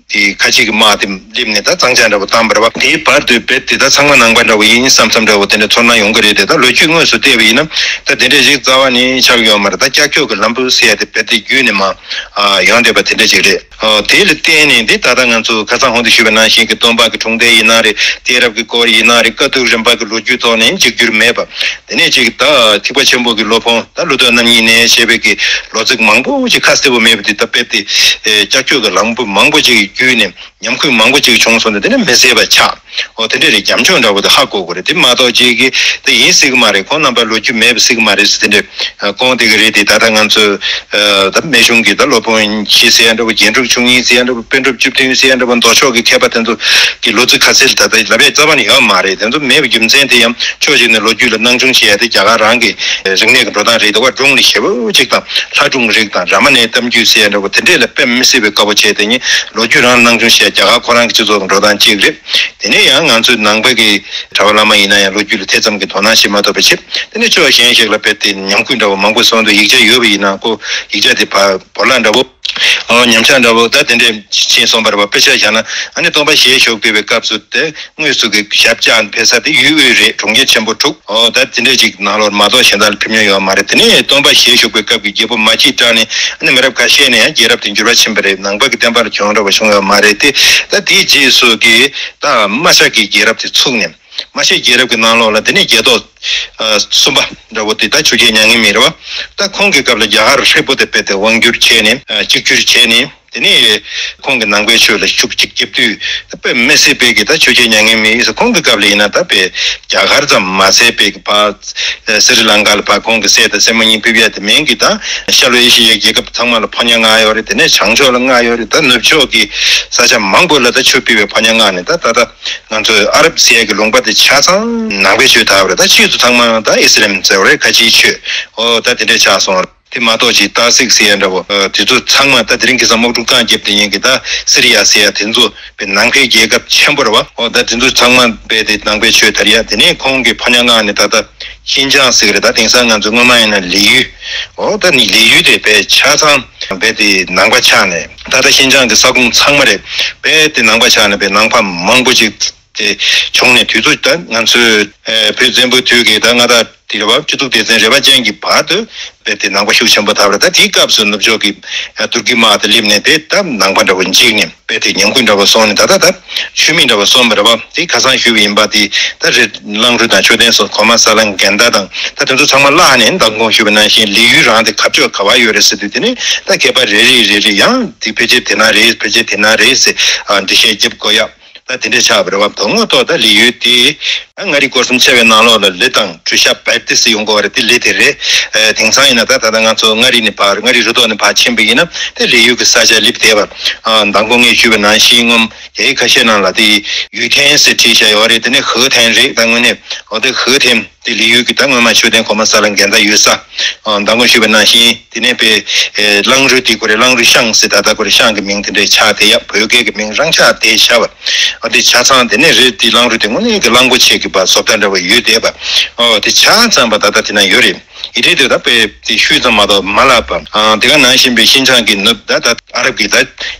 དེ་ཁ་ཆེ་གི་དམག་དེ་སླེབས་ནས་ད་གཙང་ཆག་འདྲ་བོ་བཏང་བ་རེད་བ། དེའི་བར་དུ་རྦད་དེ་ད་ཚང་མ་ནང་པ་འདྲ་བོ་ཡིན་བསམ་བསམ་འདྲ་བོ་དེ་འདྲ་ཚོར་སྣང་ཡོང་གི་རེད་དེ། ད་ལོ་རྒྱུས་དངོས་སུ་བལྟས་པ་ཡིན་ན་ད་དེ་འདྲ་ཞིག་རྩ་བ་ནས་ཆགས་ཡོད་མ་རེད། ད་ཀྱག་ཀྱོག་གི་ལམ་བུ་ཟེར་ཡ་དེ་རྦད་དེ་བརྒྱུད་ནས་མར་ཡོང་བསྡད་པ་དེ་འདྲ་ཞིག་རེད། ཨོ་དེ་ལ་བརྟེན་ནས་འདི་ད་ལྟ་ང་ཚོ་ཁ་སང་ཧོང་དུ་ཞུས་པ་ནང་བཞིན་གྱི་སྟོན་པ་གི་འཁྲུངས་འདས་ཡིན་ན་རེད། གཏད་རབས་ཀྱི་སྐོར་ཡིན་ན་རེད། དཀའ་སྡུག་རིམ་པ་གི་ལོ་རྒྱུས་ཐོག་ནས་གཅིག་གྱུར་མེད་པ། དེ་ནས་གཅིག་ད་ཐེག་པ་ཆེན་པོ་གི་སློབ་དཔོན་ད་ཀླུ་གདོན་རྣམ་གཉིས་ནས་བཤད་པའི་གི་ལོ་ཚིགས་མང་པོ་ཅིག་ཁ་གསལ་པོ་མེད་པ་དེ་ད་དཔེ་དེ་ཨེ་ཀྱག་ཀྱོག་གི་ལམ་བུ་མང་པོ་ཅིག་གི་བརྒྱུད་ནས་ཉམས་རྒུད་མང་པོ་ཅིག་བྱུང་སོང་ནས་དེ་ནས་མི་གསལ་བ་ཆགས། ཨོ་དེ་འདྲ་རེད། རྒྱབ་ལྗོངས་འདྲ་བོ་དེ་ཧ་གོ་དགོས་རེད། དེ་མ་གཏོགས་ཅིག་གིས་དེ་ཡིན་སྲིད་གི་མ་རེད། ཁོང་རྣམ་པ་ལོ་རྒྱུས་མེད་པ་སྲིད་གི་མ་རེད་ཟེར་དེ་འདྲ་ཨ་དགོངས་བསྡད་གི་རེད་དེ། ད་ལྟ་ང་ཚོས་ཨ་ད་རྨད་བྱུང་གི་ད་སློབ་དཔོན་བཞི་ཟེར་ཡ་འདྲ་བོ། རྒྱན་དྲུག་མཆོག་གཉིས་ཟེར་ཡ་འདྲ་བོ། པཎ་གྲུབ་བཅུ་བདུན་ཟེར་ཡ་འདྲ་བོ། མདོ་ཕྱོགས་ཀྱི་མཁས་པ་དེ་ཚོ་གི་ལོ་ཚིགས་ཁ་གསལ་ད་ལྟ་ལབ་ཡ་རྩ་བ་ནས་ཡོད་མ་རེད། དེ་ཚོ་མེད་པའི་རྒྱུ་མཚན་དེ་ཡང་ཕྱོགས་གཅིག་ནས་ལོ་རྒྱུས་ལ་སྣང་ཆུང་བྱེད་ཡ་དེ་རྒྱ་གར་རང་གི་རིག་གནས་ཀྱི་འགྲོ་སྟངས་རེད་འདུག་བ། སྒྲུང་ལ་ཞེ་པོ་ཅིག་དང་། ལྷ་སྒྲུང་རིགས་དང་། རཱ་མ་ཎའི་གཏམ་རྒྱུད་ཟེར་ཡ་འདྲ་བོ་དེ་འདྲས་ལ་དཔེ་མི་སྲིད་པའི་དཀའ་པོ་བྱས། དེ་ཉིད་ལོ་རྒྱུས་རང་སྣང་ཆུང་བྱེད་ཡ་རྒྱ་གར་ཁོ་རང་གི་སྤྱི་ཚོགས་ཀྱི་འགྲོ་སྟངས་གཅིག་རེད། དེ་ནས་ཡང་ང་ཚོའི་ནང་པ་གི་གྲྭ་པ་བླ་མ་ཡིན་ན་ཡང་ལོ་རྒྱུས་ལ་དེ་ཙམ་གྱི་དོ་སྣང་བྱེད་མ་ཐུབ་པ་བྱེད། དེ་ནས་ཕྱོགས་གཞན་ཞིག་ལ་དཔེ་དེ་ཉམས་རྒུད་འདྲ་བོ་མང་པོ་སོང་དུས། ཡིག་ཆ་ཡོད་པ་ཡིན་ན་ཁོ་ཡིག་ཆ་དེ་ཕར་བོར་བརླག་འདྲ་བོ། ཨོ་ཉམས་ཆག་འདྲ་བོ་ད་དེ་འདྲས་ཕྱིན་སོང་བ་རེད་བ། དཔེ་ཆ་བཞག་ན་ཨ་ནི་སྟོན་པ་ཞལ་བཞུགས་པའི་སྐབས་སུ་དེ་དངོས་སུ་གི་ཞབས་བཅགས་ཕེབས་ས་དེ་ཡུལ་དབུས་རེད། གྲོང་ཁྱེར་ཆེན་པོ་དྲུག་ཨོ་ད་དེ་འདྲས་ཅིག་ནང་ལོགས་མ་གཏོགས་གཞན་དག་ལ་ཕེབས་མྱོང་ཡོད་མ་རེད། དེ་ནས་སྟོན་པ་ཞལ་བཞུགས་པའི་སྐབས་ཀྱི་རྒྱལ་པོ་མ་སྐྱེས་དྲགས་ནས་ཨ་ནི་མི་རབས་ཁ་ཤས་ནས་ཡང་རྒྱལ་རབས་དེ་འགྱུར་བ་ཕྱིན་པ་རེད། ནང་པ་གི་བསྟན་པ་ལ་གྱོང་འདྲ་བ་བྱུང་ཡོད་མ་རེད་དེ། ད་དེའི་རྗེས་སུ་གི་ད་རྨ་བྱ་གི་རྒྱལ་རབས་དེ་ཚུགས་ནས། མ་ཤེས་རྒྱལ་རབས་ཀྱི་ནང་ལོགས་ལ་དེ་ནས་རྒྱལ་ཐོག་གསུམ་པ་འདྲ་བོ་དེ་ད་ཆོས་རྒྱལ་མྱ་ངན་མེད་རེད་བ། ད་ཁོང་གི་སྐབས་ལ་རྒྱ་གར་ཧྲིལ་པོ་དེ་དཔེ་དེ་དབང་བསྒྱུར་བྱས་ནས་གཅིག་གྱུར་བྱས་ནས། དེ་ནས་ཁོང་གི་ནང་པའི་ཆོས་ལ་ཤུགས་གཅིག་བརྒྱབ་དུས་དཔེ་མི་སྲིད་པའི་གི་ད་ཆོས་རྒྱལ་མྱ་ངན་མེད་ཡིན་ཟེར། ཁོང་གི་སྐབས་ལ་ཡིན་ན་ད་དཔེ་རྒྱ་གར་ཙམ་མ་ཟད་པའི་གི་ཕར་སི་རི་ལང་ཀ་ལ་ཕར་ཁོང་གི་སྲས་དང་སྲས་མོ་གཉིས་ཕེབས་ཡ་དེ་མིན་གི་ད་ཤར་ལྷོ་ཨེ་ཤི་ཡའི་རྒྱལ་ཁབ་ཚང་མ་ལ་ཕོ་ཉ་མངགས་ཡོད་རེད། དེ་ནས་བྱང་ཕྱོགས་ལ་མངགས་ཡོད་རེད། ད་ནུབ་ཕྱོགས་ཀྱི་ས་ཆ་མང་པོ་ལ་ད་ཆོས་ཕུལ་བའི་ཕོ་ཉ་མངགས་ནས་ད་ད་ད་ང་ཚོས་ཨ་རབ་ཟེར་ཡ་གི་ལུང་པ་དེ་ཆ་ཚང་ནང་པའི་ཆོས་དར་བ་རེད། ད་ཕྱིས་སུ་ཚང་མ་ད་ཨི་སི་ལམ་ཟེར་བ་རེད། ཁ་ཆེའི་ཆོས་འོ་ད་དེ་འདྲས་ཆགས་སོང་། དེ་མ་གཏོགས་ཅིག་ཏ་སིག་ཟེར་ཡ་འདྲ་བོ་དེ་ཚོ་ཚང་མ་ད་དེ་རིང་ཁ་སང་དམག་འཁྲུག་རྐང་བརྒྱབ་དེ་ཡིན་གི་ད་སི་རི་ཡ་ཟེར་ཡ་དེ་ཚོ་དཔེ་ནང་པའི་རྒྱལ་ཁབ་ཆེན་པོ་རེད་བ། འོ་ད་དེ་ཚོ་ཚང་མ་དཔེ་དེ་ནང་པའི་ཆོས་དར་ཡ། དེ་ནས་ཁོང་གི་ཕོ་ཉ་མངགས་ནས་ད་ལྟ་ཤིན་ཅང་ཟེར་གི་རེད། ད་དེང་སང་ང་ཚོ་སྔོན་མ་ཡིན་ན་ལི་ཡུལ། འོ་ད་ནི་ལི་ཡུལ་དེ་དཔེ་ཆ་ཚང་དཔེ་དེ་ནང་པ་ཆགས་ནས་ད་ལྟ་ཤིན་ཅང་གི་ས་ཁོངས་ཚང་མ་རེད། དཔེ་དེ་ནང་པ་ཆགས་ནས་དཔེ་ནང་པ་མང་པོ་ཅིག་དེ་བྱུང་ནས་དུས་ཚོད་ད་ང་ཚོའི་ཨེ་བོད་བཙན་པོའི་དུས་ཀྱི་ད་ང་ད་དེ་རེད་བ། སྤྱི་གཙུག་སྡེ་ཚན་རེ་བ་ཅན་གྱི་བར་དུ་དཔེ་དེ་ནང་པ་ཤུགས་ཆེན་པོ་དར་བ་རེད། ད་དེའི་སྐབས་སུ་ནུབ་ཕྱོགས་ཀྱི་ཨ་ཏུར་ཀི་དམག་དེ་སླེབས་ནས་དཔེ་ད་ནང་པ་འདྲ་བོ་འཇིག་ནས་དཔེ་དེ་ཉམས་རྒུད་འདྲ་བོ་སོང་ནས་ད་ལྟ་ད་ཆོས་མེད་འདྲ་བོ་སོང་བ་རེད་བ། དེ་ཁ་སང་ཞུས་པ་ཡིན་པ་དེ་ད་རེད། གླང་རུ་དང་མཆོད་རྟེན་སོགས་གོ་མ་ས་ལ་གན་ད་དང་ད་དེ་ཚོ་ཚང་མ་བརླག་ནས་མདང་དགོང་ཞུས་པ་ནང་བཞིན་ལི་ཡུལ་རང་དེ་ག་ཕྱོགས་ག་བ་ཡོད་རེད་ཟེར་དུས་དེ་ནས་ད་མཁས་པ་རེ་རེ་རེ་རེ་ཡང་དེ་ཕལ་ཆེར་དེ་ན་རེད། ཕལ་ཆེར་དེ་ན་རེད་ཟེར་ཨ་འགྲེལ་བཤད་རྒྱབ་དགོས་ཡ། ད་དེ་འདྲས་ཆགས་པ་རེད་བ། དོན་དངོས་ཐོག་ད་ལི་ཡུལ་དེ་ད་མངའ་རིས་སྐོར་གསུམ་ཆེ་བའི་ནང་ལོགས་ལ་ལི་དང་གྲུ་ཤ་བེབ་ཏི་སི་ཡོང་གི་བ་རེད། དེ་ལི་དེ་རེད། ཨ་དེང་སང་ཡིན་ན་ད་ད་ལྟ་ང་ཚོ་མངའ་རིས་ནས་ཕར་མངའ་རིས་རུ་ཐོག་ནས་ཕར་ཕྱིན་པ་ཡིན་ན་དེ་ལི་ཡུལ་གྱི་ས་ཆ་ལི་བསྡད་པ། ཨ་མདང་དགོང་ངས་ཞུས་པ་ནང་བཞིན་ངོམ་རྒྱ་ཡིག་ཁ་ཤས་ནང་ལ་དེ་ཡུས་ཐན་ཟེར་བྲིས་བཞག་ཡོད་རེད། དེ་ནས་ཧུའུ་ཐན་རེད། ད་དངོས་གནས་འོ་དེ་ཧུའུ་ཐན་དེ་ལི་ཡུལ་གྱི་ད་སྔོན་མ་མཆོད་རྟེན་གོ་མ་ས་ལ་འགན་ད་ཡོད་ས། ཨ་མདང་དགོང་ཞུས་པ་ནང་བཞིན་དེ་ནས་པའི་ཨེ་གླང་རུ་དེ་ཁོ་རེ་གླང་རུ་ཤང་ཟེར། ད་ལྟ་ཁོ་རེ་ཤང་གི་མིང་དེ་འདྲས་ཆགས་བསྡད་ཡ། བོད་སྐད་ཀྱི་མིང་རང་ཆགས་བསྡད་ཤག་བ། ཨ་དེ་ཆ་ཚང་དེ་ནས་རེད། དེ་གླང་རུ་དེ་དངོས་གནས་ཀྱི་གླང་པོ་ཆེ་གི་བ་བཟོ་ལྟ་འདྲ་བ་ཡོད་བསྡད་པ། ཨོ་དེ་ཆ་ཚང་པ་ད་ལྟ་དེ་ན་ཡོད་རེད། ཡིན་དུས་དེ་ད་དཔེ་དེ་ཤུལ་ཙམ་མ་གཏོགས་མ་ལབ་པ། ཨ་དེ་ག་ནང་བཞིན་པའི་ཤིན་ཅང་གི་ནུབ་ད་ད་ཨ་རབ་ཀྱི་ད་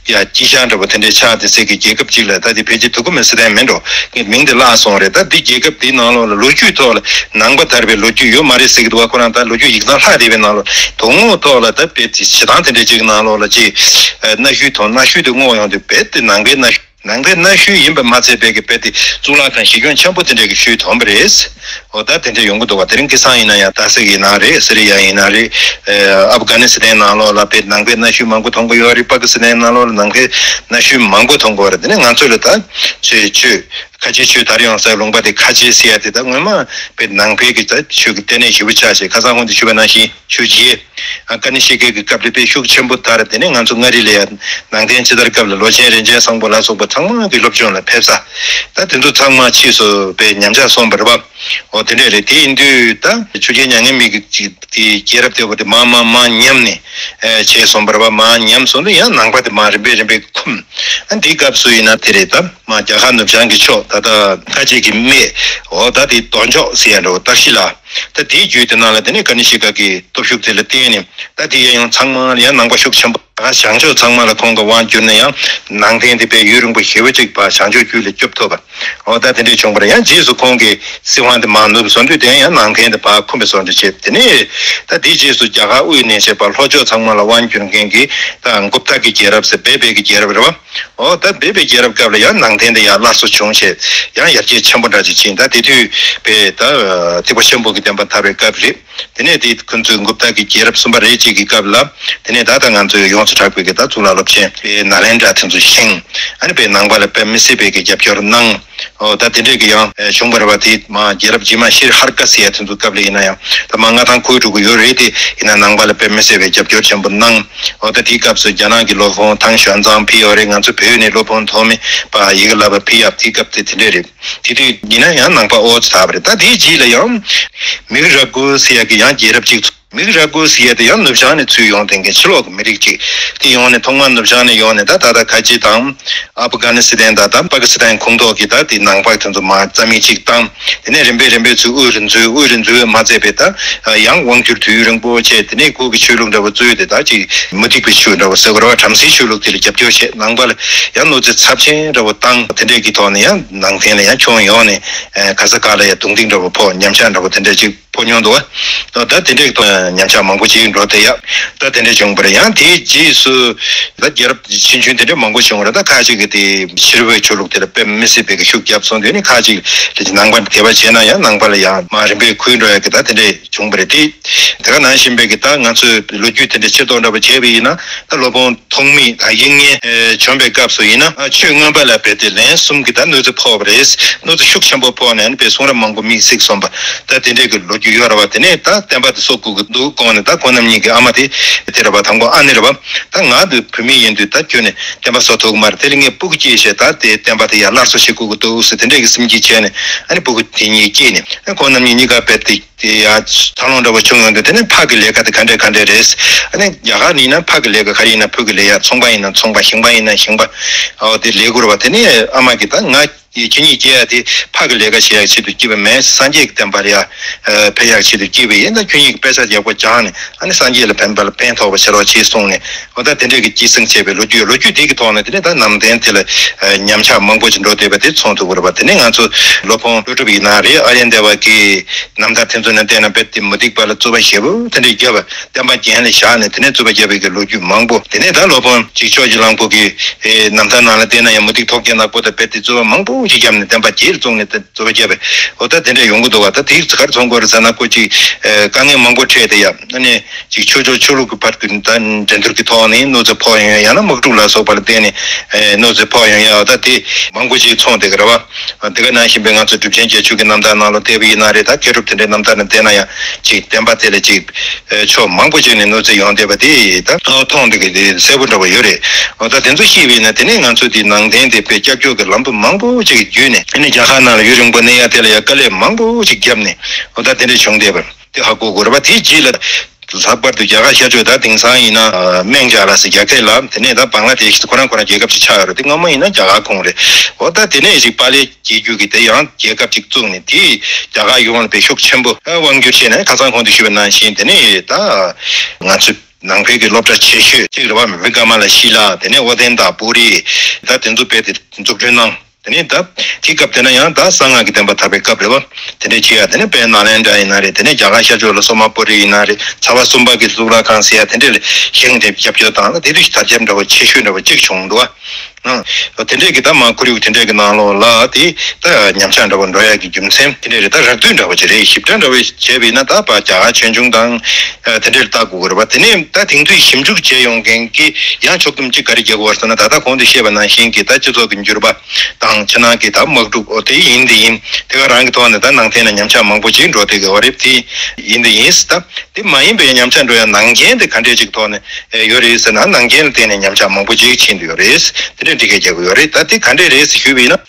ཡ་དཀྱིལ་ཤར་འདྲ་པོ་དེ་འདྲའི་ཆགས་དེ་ཟེར་གི་རྒྱལ་ཁབ་ཅིག་ལ་ད་དེ་ཕལ་ཆེར་དུ་ཀུ་མི་སི་ཐན་མིན་འགྲོ་གི་མིང་དེ་བརླག་སོང་རེད། ད་དེ་རྒྱལ་ཁབ་དེའི་ནང་ལོགས་ལ་ལོ་རྒྱུས་ཐོག་ལ་ནང་པ་དར་བའི་ལོ་རྒྱུས་ཡོད་མ་རེད་ཟེར་གི་འདུག་བ། ཁོ་རང་ད་ལོ་རྒྱུས་ཡིག་ཚང་ལྷག་བསྡད་པའི་ནང་ལོགས་དོན་དངོས་ཐོག་ལ་ད་དཔེ་དེ་བྱེ་ཐང་དེ་འདྲ་ཅིག་ནང་ལོགས་ལ་ཅིག་གནའ་ཤུལ་དང་གནའ་ཤུལ་དེ་བསྔོགས་ཡོང་དུས་དཔེ་དེ་ནང་པའི་གནའ་ཤུལ། ནང་པའི་གནའ་ཤུལ་ཡིན་པ་མ་ཚད་པའི་གི་དཔེ་དེ་གཙུག་ལག་ཁང་གཞི་ཁྱོན་ཆེན་པོ་དེ་འདྲའི་གི་ཤུལ་ཐོན་པ་རེད། འོ་ད་དེ་འདྲ་ཡོང་གི་འདུག་བ། དེ་རིང་ཁ་སང་ཡིན་ན་ཡང་ཏ་སིག་ཡིན་ན་རེད། སི་རི་ཡ་ཡིན་ན་རེད། ཨ་ཨབ་གྷ་ནི་སི་ཐན་ནང་ལོགས་ལ་དཔེ་ནང་པའི་གནའ་ཤུལ་མང་པོ་མཐོང་གི་ཡོད་རེད། པ་ཀི་སི་ཐན་ནང་ལོགས་ལ་ནང་པའི་གནའ་ཤུལ་མང་པོ་མཐོང་གི་ཡོད་རེད། དེ་ནས་ང་ཚོ་ལ་ད་ཆོས་ཆོས་ཁ་ཆེའི་ཆོས་དར་ཡོང་སའི་ལུང་པ་དེ་ཁ་ཆེ་ཟེར་ཡ་དེ་ད་སྔོན་མ་དཔེ་ནང་པའི་གི་ད་ཆོས་ཀྱི་ལྟེ་གནས་ཞེ་པོ་ཆགས་བྱས། ཁ་སང་ཁོང་དུ་ཞུས་པ་ནང་བཞིན། ཆོས་རྗེ་ཨ་ཀ་ནི་ཤི་ཀའི་གི་སྐབས་ལ་དཔེ་ཤུགས་ཆེན་པོ་དར། དེ་ནས་ང་ཚོ་མངའ་རིས་ལ་ཡང་ནང་བསྟན་ཇི་ལྟར་སྐབས་ལ་ལོ་ཆེན་རིན་ཆེན་བཟང་པོ་ལ་སོགས་པ་ཚང་མ་གི་སློབ་སྦྱོང་ལ་ཕེབས་ས། ད་དེ་ཚོ་ཚང་མ་ཕྱིས་སུ་དཔེ་ཉམས་ཆག་སོང་བ་རེད་པ། འོ་དེ་འདྲས་རེད། དེ་ཡིན་དུས་ད་ཆོས་རྒྱལ་མྱ་ངན་མེད་ཀྱི་ཅིག་དེ་རྒྱལ་རབས་དེ་བ་དེ་མ་མ་མ་ཉམས་ནས་ཨེ་བྱས་སོང་བ་རེད་པ། མ་ཉམས་སོང་དུས་ཡང་ནང་པ་དེ་མ་རིམ་པས་རིམ་པས་འཁུམས། ཨ་འདིའི་སྐབས་སུ་ཡིན་ན་དེ་རེད། ད་མ་རྒྱ་གར་ནུབ་བྱང་གི་ཕྱོགས་ད་ལྟ་ཁ་ཆེ་གི་སྨད་འོ་ད་དེ་དོན་ཕྱོགས་ཟེར་ཡ་འདྲ་བོ་ཏར་ཤི་ལ། ད་དེའི་རྒྱུད་དེ་ནང་ལ་དེ་ནས་ཀ་ནི་ཤི་ཀ་གི་སྟོབས་ཤུགས་དེ་ལ་བརྟེན་ནས་ད་དེ་ཡང་ཡང་ཚང་མ་ལ་ཡང་ནང་པ་ཤུགས་ཆེན་པོ། ད་བྱང་ཕྱོགས་ཚང་མ་ལ་ཁོང་གི་དབང་བསྒྱུར་ནས་ཡང་ནང་བསྟན་དེ་དཔེ་ཡུན་རིང་པོ་ཞེ་པོ་ཅིག་བར་བྱང་ཕྱོགས་རྒྱུད་ལ་སྐྱོབ་ཐུབ་པ། འོ་ད་དེ་འདྲས་བྱུང་བར་ཡང་རྗེས་སུ་ཁོང་གི་སྲིད་དབང་དེ་མར་ནུབ་སོང་དུས་དེ་ཡང་ནང་བསྟན་དེ་ཕར་འཁུམས་པའི་བཟོ་འདྲ་བྱས། དེ་ནས་ད་དེའི་རྗེས་སུ་རྒྱ་གར་དབུས་ནས་བྱས་པ་ལྷོ་ཕྱོགས་ཚང་མ་ལ་དབང་བསྒྱུར་མཁན་གྱི་ད་གུབ་ཏ་གི་རྒྱལ་རབས་ཟེར་བེ་བེ་གི་རྒྱལ་རབས་རེད་བ། འོ་ད་བེ་བེ་རྒྱལ་རབས་སྐབས་ལ་ཡང་ནང་བསྟན་དེ་ཡང་སླར་གསོ་བྱུང་བྱས་ཡང་ཡར་རྒྱས་ཆེན་པོ་འདྲ་ཅིག་ཕྱིན། ད་དེ་དུས་པའི་ད་ཐེག་པ་ཆེན་པོ་གི་བསྟན་པ་དར་བའི་སྐབས་རེད། དེ་ནས་དེ་ཁོ་ཚོས་གུབ་ཏ་གི་རྒྱལ་རབས་གསུམ་པ་རེད་ཅིག་གི་སྐབས་ལ་དེ་ནས་ད་ལྟ་ང་ཚོས་ཡོངས་སུ་གྲགས་པའི་གི་ད་གཙུག་ལག་སློབ་ཆེན་པའི་ནཱ་ལེནྡྲ་དེ་ཚོ་བཞེངས། ཨ་ནི་པའི་ནང་པ་ལ་དཔེ་མི་སྲིད་པའི་གི་རྒྱབ་སྐྱོར་གནང་། འོ་ད་དེ་འདྲས་གི་ཡང་བྱུང་བ་རེད་བ། དེ་མ་རྒྱལ་རབས་རྗེས་མ་ཤྲཱི་ཧར་ཀ་ཟེར་ཡ་དེ་ཚོ་སྐབས་ལ་ཡིན་ན་ཡང་ད་མ་མངའ་ཐང་ཁུལ་འགྲོ་གི་ཡོད་རེད། དེ་ཡིན་ན་ནང་པ་ལ་དཔེ་མི་སྲིད་པའི་རྒྱབ་སྐྱོར་ཆེན་པོ་གནང་། འོ་ད་དེའི་སྐབས་སུ་རྒྱ་ནག་གི་སློབ་དཔོན་ཐང་ཞོན་ཙང་ཕེབས་ཡོད་རེད། ང་ཚོ་བོད་ནས་སློབ་དཔོན་ཐོགས་མེད་པ་ཡི་གེ་བསླབ་པ་ཕེབས་ཡ་དེའི་སྐབས་དེ་དེ་འདྲས་རེད། དེ་དུས་ཡིན་ན་ཡང་ནང་པ་ཨོ་ཙི་དར་བ་རེད། ད་དེའི་རྗེས་ལ་ཡང་མིག་ར་གུ་ཟེར་ཡ་གི་ཡང་རྒྱལ་རབས་ཅིག་མིག་ར་གུ་ཟེར་ཡ་དེ་ཡང་ནུབ་བྱང་ནས་ཚུར་ཡོང་བསྡད་མཁན་ཕྱི་ལོགས་ཀྱི་མི་རིགས་ཅིག་དེ་ཡོང་ནས་ཐོག་མར་ནུབ་བྱང་ནས་ཡོང་ནས་ད་ད་ལྟ་ཁ་ཆེ་དང་ཨབ་གྷ་ནི་སི་ཐན་དང་ད་པ་ཀི་སི་ཐན་ཁོངས་གཏོགས་ཀྱི་ད་དེ་ནང་པ་དེ་ཚོ་མར་རྩ་མེད་ཅིག་བཏང་། དེ་ནས་རིམ་པས་རིམ་པས་ཚུར་དབུས་རུ་འཛུལ། དབུས་རུ་འཛུལ་བས་མ་ཚད་པའི་ད་ཡང་དབང་བསྒྱུར་དུས་ཡུན་རིང་པོ་བྱས། དེ་ནས་ཁོ་གི་ཆོས་ལུགས་འདྲ་བོ་བཙུགས་ཏེ་ད་ཅིག་མུ་སྟེགས་པའི་ཆོས་འདྲ་བོ་ཟེར་དགོས་རེད་བ། བྲམ་ཟེའི་ཆོས་ལུགས་དེ་ལ་རྒྱབ་སྐྱོར་བྱས། ནང་པ་ལ་ཡང་གནོད་འཚེ་ཚབས་ཆེན་འདྲ་བོ་བཏང་། དེ་འདྲས་ཀྱི་ཐོག་ནས་ཡང་ནང་བསྟན་ལ་ཡང་ཁྱོན་ཡོངས་ནས་ཨ་ག་ས་ག་ལ་ཡང་རྡུང་རྡེག་འདྲ་བོ་ཕོག། ཉམས་ཆག་འདྲ་བོ་དེ་འདྲས་ཅིག་ ཕོག་མྱོང་འདུག་བ། ད་དེ་འདྲའི་ཐོག་ཉམས་ཆག་མང་པོ་ཅིག་འགྲོ་བསྡད་ཡ། ད་དེ་འདྲ་བྱུང་བ་རེད། ཡང་དེའི་རྗེས་སུ་ད་རྒྱལ་རབས་ཆེ་ཆུང་དེ་འདྲ་མང་པོ་བྱུང་བ་རེད། ད་ཁ་ཅིག་གིས་དེ་ཕྱི་རོལ་པའི་ཆོས་ལུགས་དེ་ལ་དཔེ་མི་སྲིད་པའི་གི་ཤུགས་བརྒྱབ་སོང་དུས་ནི། ཁ་ཅིག་དེ་ནང་པ་དད་པ་བྱས་ན་ཡང་ནང་པ་ལ་ཡང་མར་རིམ་པས་འཁུལ་འགྲོ་ཡ་གི་ད་དེ་འདྲ་བྱུང་བ་རེད། དེ་དེ་ག་ནང་བཞིན་པའི་གི་ད་ང་ཚོས་ལོ་རྒྱུས་དེ་འདྲ་ཕྱིར་ལྡོག་འདྲ་པོ་བྱས་པ་ཡིན་ན། ད་སློབ་དཔོན་ཐོགས་མེད་དང་དབྱིག་གཉེན་བྱོན་པའི་སྐབས་སུ་ཡིན་ན། ཆོས་མངོན་པ་ལ་རྦད་དེ་ལན་གསུམ་གྱི་ད་གནོད་འཚེ་ཕོག་པ་རེད། གནོད་འཚེ་ཤུགས་ཆེན་པོ་ཕོག་ནས་ནི་དཔེ་གསུང་རབ་མང་པོ་དམིགས་བསལ་གསུངས་པ། ད་དེ་འདྲའི་གི་ལོ་རྒྱུས་ཡོད་རེད་བ། དེ་ནས་ད་བསྟན་པ་དེ་གསོ་དགོས་ཀྱི་འདུག་དགོངས་ནས། ད་ཁོང་རྣམ་གཉིས་ཀྱི་ཨ་མ་དེ་དེ་རེད་བ། དང་པོ་ཨ་ནེ་རེད་བ། ད་ང་དེ་བུད་མེད་ཡིན་དུས་ད་ཁྱོད་ནས་བསྟན་པ་གསོ་ཐུབ་ཀྱི་མ་རེད། དེ་ལ་ངས་སྤུ་གུ་སྐྱེས་བྱས་ད་དེ་བསྟན་པ་དེ་ཡར་སླར་གསོ་བྱེད་དགོས་ཀྱི་འདུག་ཟེར། དེ་འདྲའི་གི་སེམས་ཀྱིས་བྱས་ནས། ཨ་ནི་སྤུ་གུ་དེ་གཉིས་སྐྱེས་ནས། ཨ་ཁོང་རྣམ་གཉིས་གཉིས་ཀ་རྦད་དེ་དེ་ཡར་འཚར་ལོངས་འདྲ་པོ་བྱུང་ཡོང་དུས། དེ་ནས་ཕ་གི་ལས་ཀ་དེ་ག་འདྲ་ག་འདྲ་རེད། ཨ་ནི་རྒྱ་གར་ནས་ཡིན་ན་ཕ་གི་ལས་ཀ། ག་རེ་ཡིན་ན་ཕ་གི་ལས་ཡ། ཚོང་པ་ཡིན་ན་ཚོང་པ། ཞིང་པ་ཡིན་ན་ཞིང་པ། ཨོ་དེ་ལས་ཁུར་བ། དེ་ནས་ཨ་མ་གིས་ད་ང་ཁྱེད་གཉིས་སྐྱེ་ཡ་དེ་ཕ་གི་ལས་ཀ་བྱེད་ཡ་ཆེད་དུ་སྐྱེས་པ་མེད། སངས་རྒྱས་ཀྱི་བསྟན་པར་ཡ་ཕན་ཡ་ཆེད་དུ་སྐྱེས་པ་ཡིན། ད་ཁྱེད་གཉིས་ཀྱིས་དཔེ་ཆ་ཡག་པོ་སྦྱངས་ནས། ཨ་ནི་སངས་རྒྱས་ལ་ཕན་པ་ལ་ཕན་ཐོགས་པ་བྱེད་རོགས་བྱེད་གསུངས་ནས། ཨོ་ད་དེ་འདྲའི་གི་སྐྱེད་སྲིང་བྱས་པའི་ལོ་རྒྱུས། ལོ་རྒྱུས་དེ་གི་ཐོག་ནས་དེ་ནས་ད་ནང་བསྟན་དེ་ལ་ཉམས་ཆག་མང་པོ་ཞིག་འགྲོ་བསྡད་པ་དེ་མཚོན་ཐུབ་ཀྱི་རེད་པ། དེ་ནས་ང་ཚོ་སློབ་དཔོན་ཀླུ་སྒྲུབ་ཡིན་ན་རེད། ཨཱརྱ་དེ་བ་གི་རྣམ་ཐར་དེ་ཚོ་ནས་བལྟས་ན། རྦད་དེ་མུ་སྟེགས་པ་ལ་རྩོད་པ་ཞེ་པོ་དེ་འདྲ་བརྒྱབ་པ། བསྟན་པ་རྒྱན་ལ་བཞག་ནས་དེ་ནས་རྩོད་པ་བརྒྱབ་པའི་གི་ལོ་རྒྱུས་མང་པོ། དེ་ནས་ད་སློབ་དཔོན་ཅིག་ཕྱོགས་ཀྱི་གླང་པོ་གི་ཨེ་རྣམ་ཐར་ནང་ལ་བལྟས་ན་ཡང་མུ་སྟེགས་ཐོག་རྒྱལ་ནག་པོ་དང་རྦད་དེ་རྩོད་པ་མང་པོ་ཞིག་བརྒྱབ་ནས་བསྟན་པ་རྒྱལ་བཙོང་ནས་རྩོད་པ་བརྒྱབ་པས། འོ་ད་དེ་འདྲ་ཡོང་གི་འདུག་བ། ད་དེ་ག་རེ་མཚོན་གྱི་རེད་ཟེར་ན། ཁོ་ཅིག་ཨེ་དཀའ་ངལ་མང་པོ་འཕྲད་དེ་ཡ། ཨ་ནི་ཅིག་ཆོས་ཕྱོགས་ཆོས་ལུགས་ཀྱི་བར་གྱི་ད་འགྲན་བསྡུར་གྱི་ཐོག་ནས་གནོད་འཚེ་ཕོག་ཡོང་ཡ། ཡང་ན་དམག་འཁྲུག་ལ་སོགས་པ་ལ་བརྟེན་ནས་ཨེ་གནོད་འཚེ་ཕོག་ཡོང་ཡ། འོ་ད་དེ་མང་པོ་ཞིག་མཚོན་བསྡད་ཀྱི་རེད་བ། དེ་ག་ནང་བཞིན་པའི་ང་ཚོ་གྲུབ་ཆེན་བརྒྱད་ཅུ་གི་རྣམ་ཐར་ནང་ལ་བལྟས་པ་ཡིན་ན་རེད། ད་མཁས་གྲུབ་དེ་འདྲའི་རྣམ་ཐར་ནང་བལྟས་ན་ཡང་ཅིག་བསྟན་པ་དེ་ལ་ཅིག་ཕྱོགས་མང་པོ་ཅིག་ནས་གནོད་འཚེ་ཡོང་བསྡད་པ་དེ་ད་མཐོང་བསྡད་ཀྱི་དེ་གསལ་པོ་འདྲ་པོ་ཡོད་རེད། འོ་ད་དེ་ཚོ་ཤེས་པ་ཡིན་ན། དེ་ནས་ང་ཚོ་དེ་ནང་བསྟན་དེ་དཔེ་ཀྱག་ཀྱོག་གི་ལམ་བུ་མང་པོ་ཅིག་བརྒྱུད་ནས། ཨ་ནི་རྒྱ་གར་ནང་ལ་ཡུན་རིང་པོ་གནས་ཡ་དེ་ལ་ཡ་དཀའ་ལས་མང་པོ་ཅིག་བརྒྱབ་ནས། འོ་ད་དེ་འདྲ་བྱུང་བསྡད་པ་དེ་ཧ་གོ་དགོས་རེད་བ། དེའི་རྗེས་ལ། ལྷག་པར་དུ་རྒྱ་གར་ཤར་ཕྱོགས། ད་དེང་སང་ཡིན་ན་ཨ་སྨན་རྒྱ་ལ་ཟེར་རྒྱ་སྐད་ལ། དེ་ནས་ད་བང་ལ་དེ་ཤི་ཁོ་རང་ཁོ་རང་རྒྱལ་ཁབ་ཅིག་ཆགས་ཡོད་རེད། དེ་སྔ་མོ་ཡིན་ན་རྒྱ་གར་ཁོངས་རེད། འོ་ད་དེ་ནས་ཅིག་པཱ་ལེ་རྒྱལ་རྒྱུད་ཀྱི་དེ་ཡང་རྒྱལ་ཁབ་ཅིག་བཙུགས་ནས། དེས་རྒྱ་གར་ཡོངས་ལ་དཔེ་ཤུགས་ཆེན་པོ་དབང་བསྒྱུར་བྱས་ནས། ཁ་སང་གོང་དུ་ཞུས་པ་ནང་བཞིན་དེ་ནས་ད་ང་ཚོའི་ནང་པའི་གི་སློབ་གྲྭ་ཆེ་ཤོས་གཅིག་རེད་བ། བི་ཀྲ་མ་ལ་ཤི་ལ། དེ་ནས་ཨོ་དན་དང་པུ་རི། ད་དེ་ཚོ་དཔེ་དེ་འཛུགས་སྐྲུན་གནང་། དེ་ནས་ད་དེའི་སྐབས་དེ་ན་ཡང་ད་གསང་སྔགས་ཀྱི་བསྟན་པ་དར་བའི་སྐབས་རེད་བ། དེ་འདྲ་བྱེད་ཡ། དེ་ནས་དཔེ་ནཱ་ལེནྡྲ་ཡིན་ན་རེད། དེ་ནས་རྒྱ་གར་ཤར་ཕྱོགས་ལ་སོ་མ་པུ་རི་ཡིན་ན་རེད། ཚ་བ་གསུམ་པ་གི་གཙུག་ལག་ཁང་ཟེར་ཡ་དེ་འདྲ་ལ་བཞེངས་ཏེ་རྒྱབ་སྐྱོར་བཏང་ལ། དེ་དུས་དར་ཁྱབ་འདྲ་བོ་ཆེ་ཤོས་འདྲ་བོ་གཅིག་བྱུང་འདུག་བ། ཨ་དེ་འདྲས་ཀྱི་ད་མ་ཁོར་ཡུག་དེ་འདྲས་ཀྱི་ནང་ལོགས་ལ་དེ་ད་ཉམས་ཆག་འདྲ་བོ་འགྲོ་ཡ་གི་རྒྱུ་མཚན་དེ་འདྲས་རེད། ད་རགས་བསྡུས་འདྲ་བོ་ཅིག་རེད། ཞིབ་ཕྲ་འདྲ་བོ་བྱས་པ་ཡིན་ན་ད་ཕར་རྒྱ་གར་ཆོས་འབྱུང་དང་ཨ་དེ་འདྲས་ལ་ལྟ་དགོས་ཀྱི་རེད་བ། དེ་ནས་ད་དེང་དུས་ཞིབ་འཇུག་བྱས་ཡོང་མཁན་གྱིས་ཡང་ཕྱོགས་བསྡོམས་གཅིག་ག་རེ་རྒྱག་དགོས་པ་རེད་ཟེར་ན། ད་ལྟ་གོང་དུ་བཤད་པ་ནང་བཞིན་གྱི་ད་སྤྱི་ཚོགས་ཀྱི་འགྱུར་བ་དང་། ཕྱི་ནང་གི་ད་དམག་འཁྲུག་འོ་དེ་ཡིན་དེ་ཡིན། དེ་ག་རང་གི་ཐོག་ནས་ད་ནང་བསྟན་ལ་ཉམས་ཆག་མང་པོ་ཅིག་འགྲོ་བསྡད་ཀྱི་ཡོད་རེད། དེ་ཡིན་དེ་ཡིན། ད་དེ་མ་ཡིན་པའི་ཉམས་ཆག་འགྲོ་ཡ་ནང་རྐྱེན་དེ་ག་འདྲས་ཅིག་ཐོག་ནས་ཡོད་རེད་ཟེར་ན། ནང་རྐྱེན་ལ་བརྟེན་ནས་ཉམས་ཆག་མང་པོ་ཅིག་ཕྱིན་བསྡད་ཡོད་རེད། དེ་འདྲས་འགྲེལ་བཤད་རྒྱག་གི་ཡོད་རེད། ད་དེ་ག་འདྲས་རེད་ཟེར་ཞུས་པ་ཡིན་ན།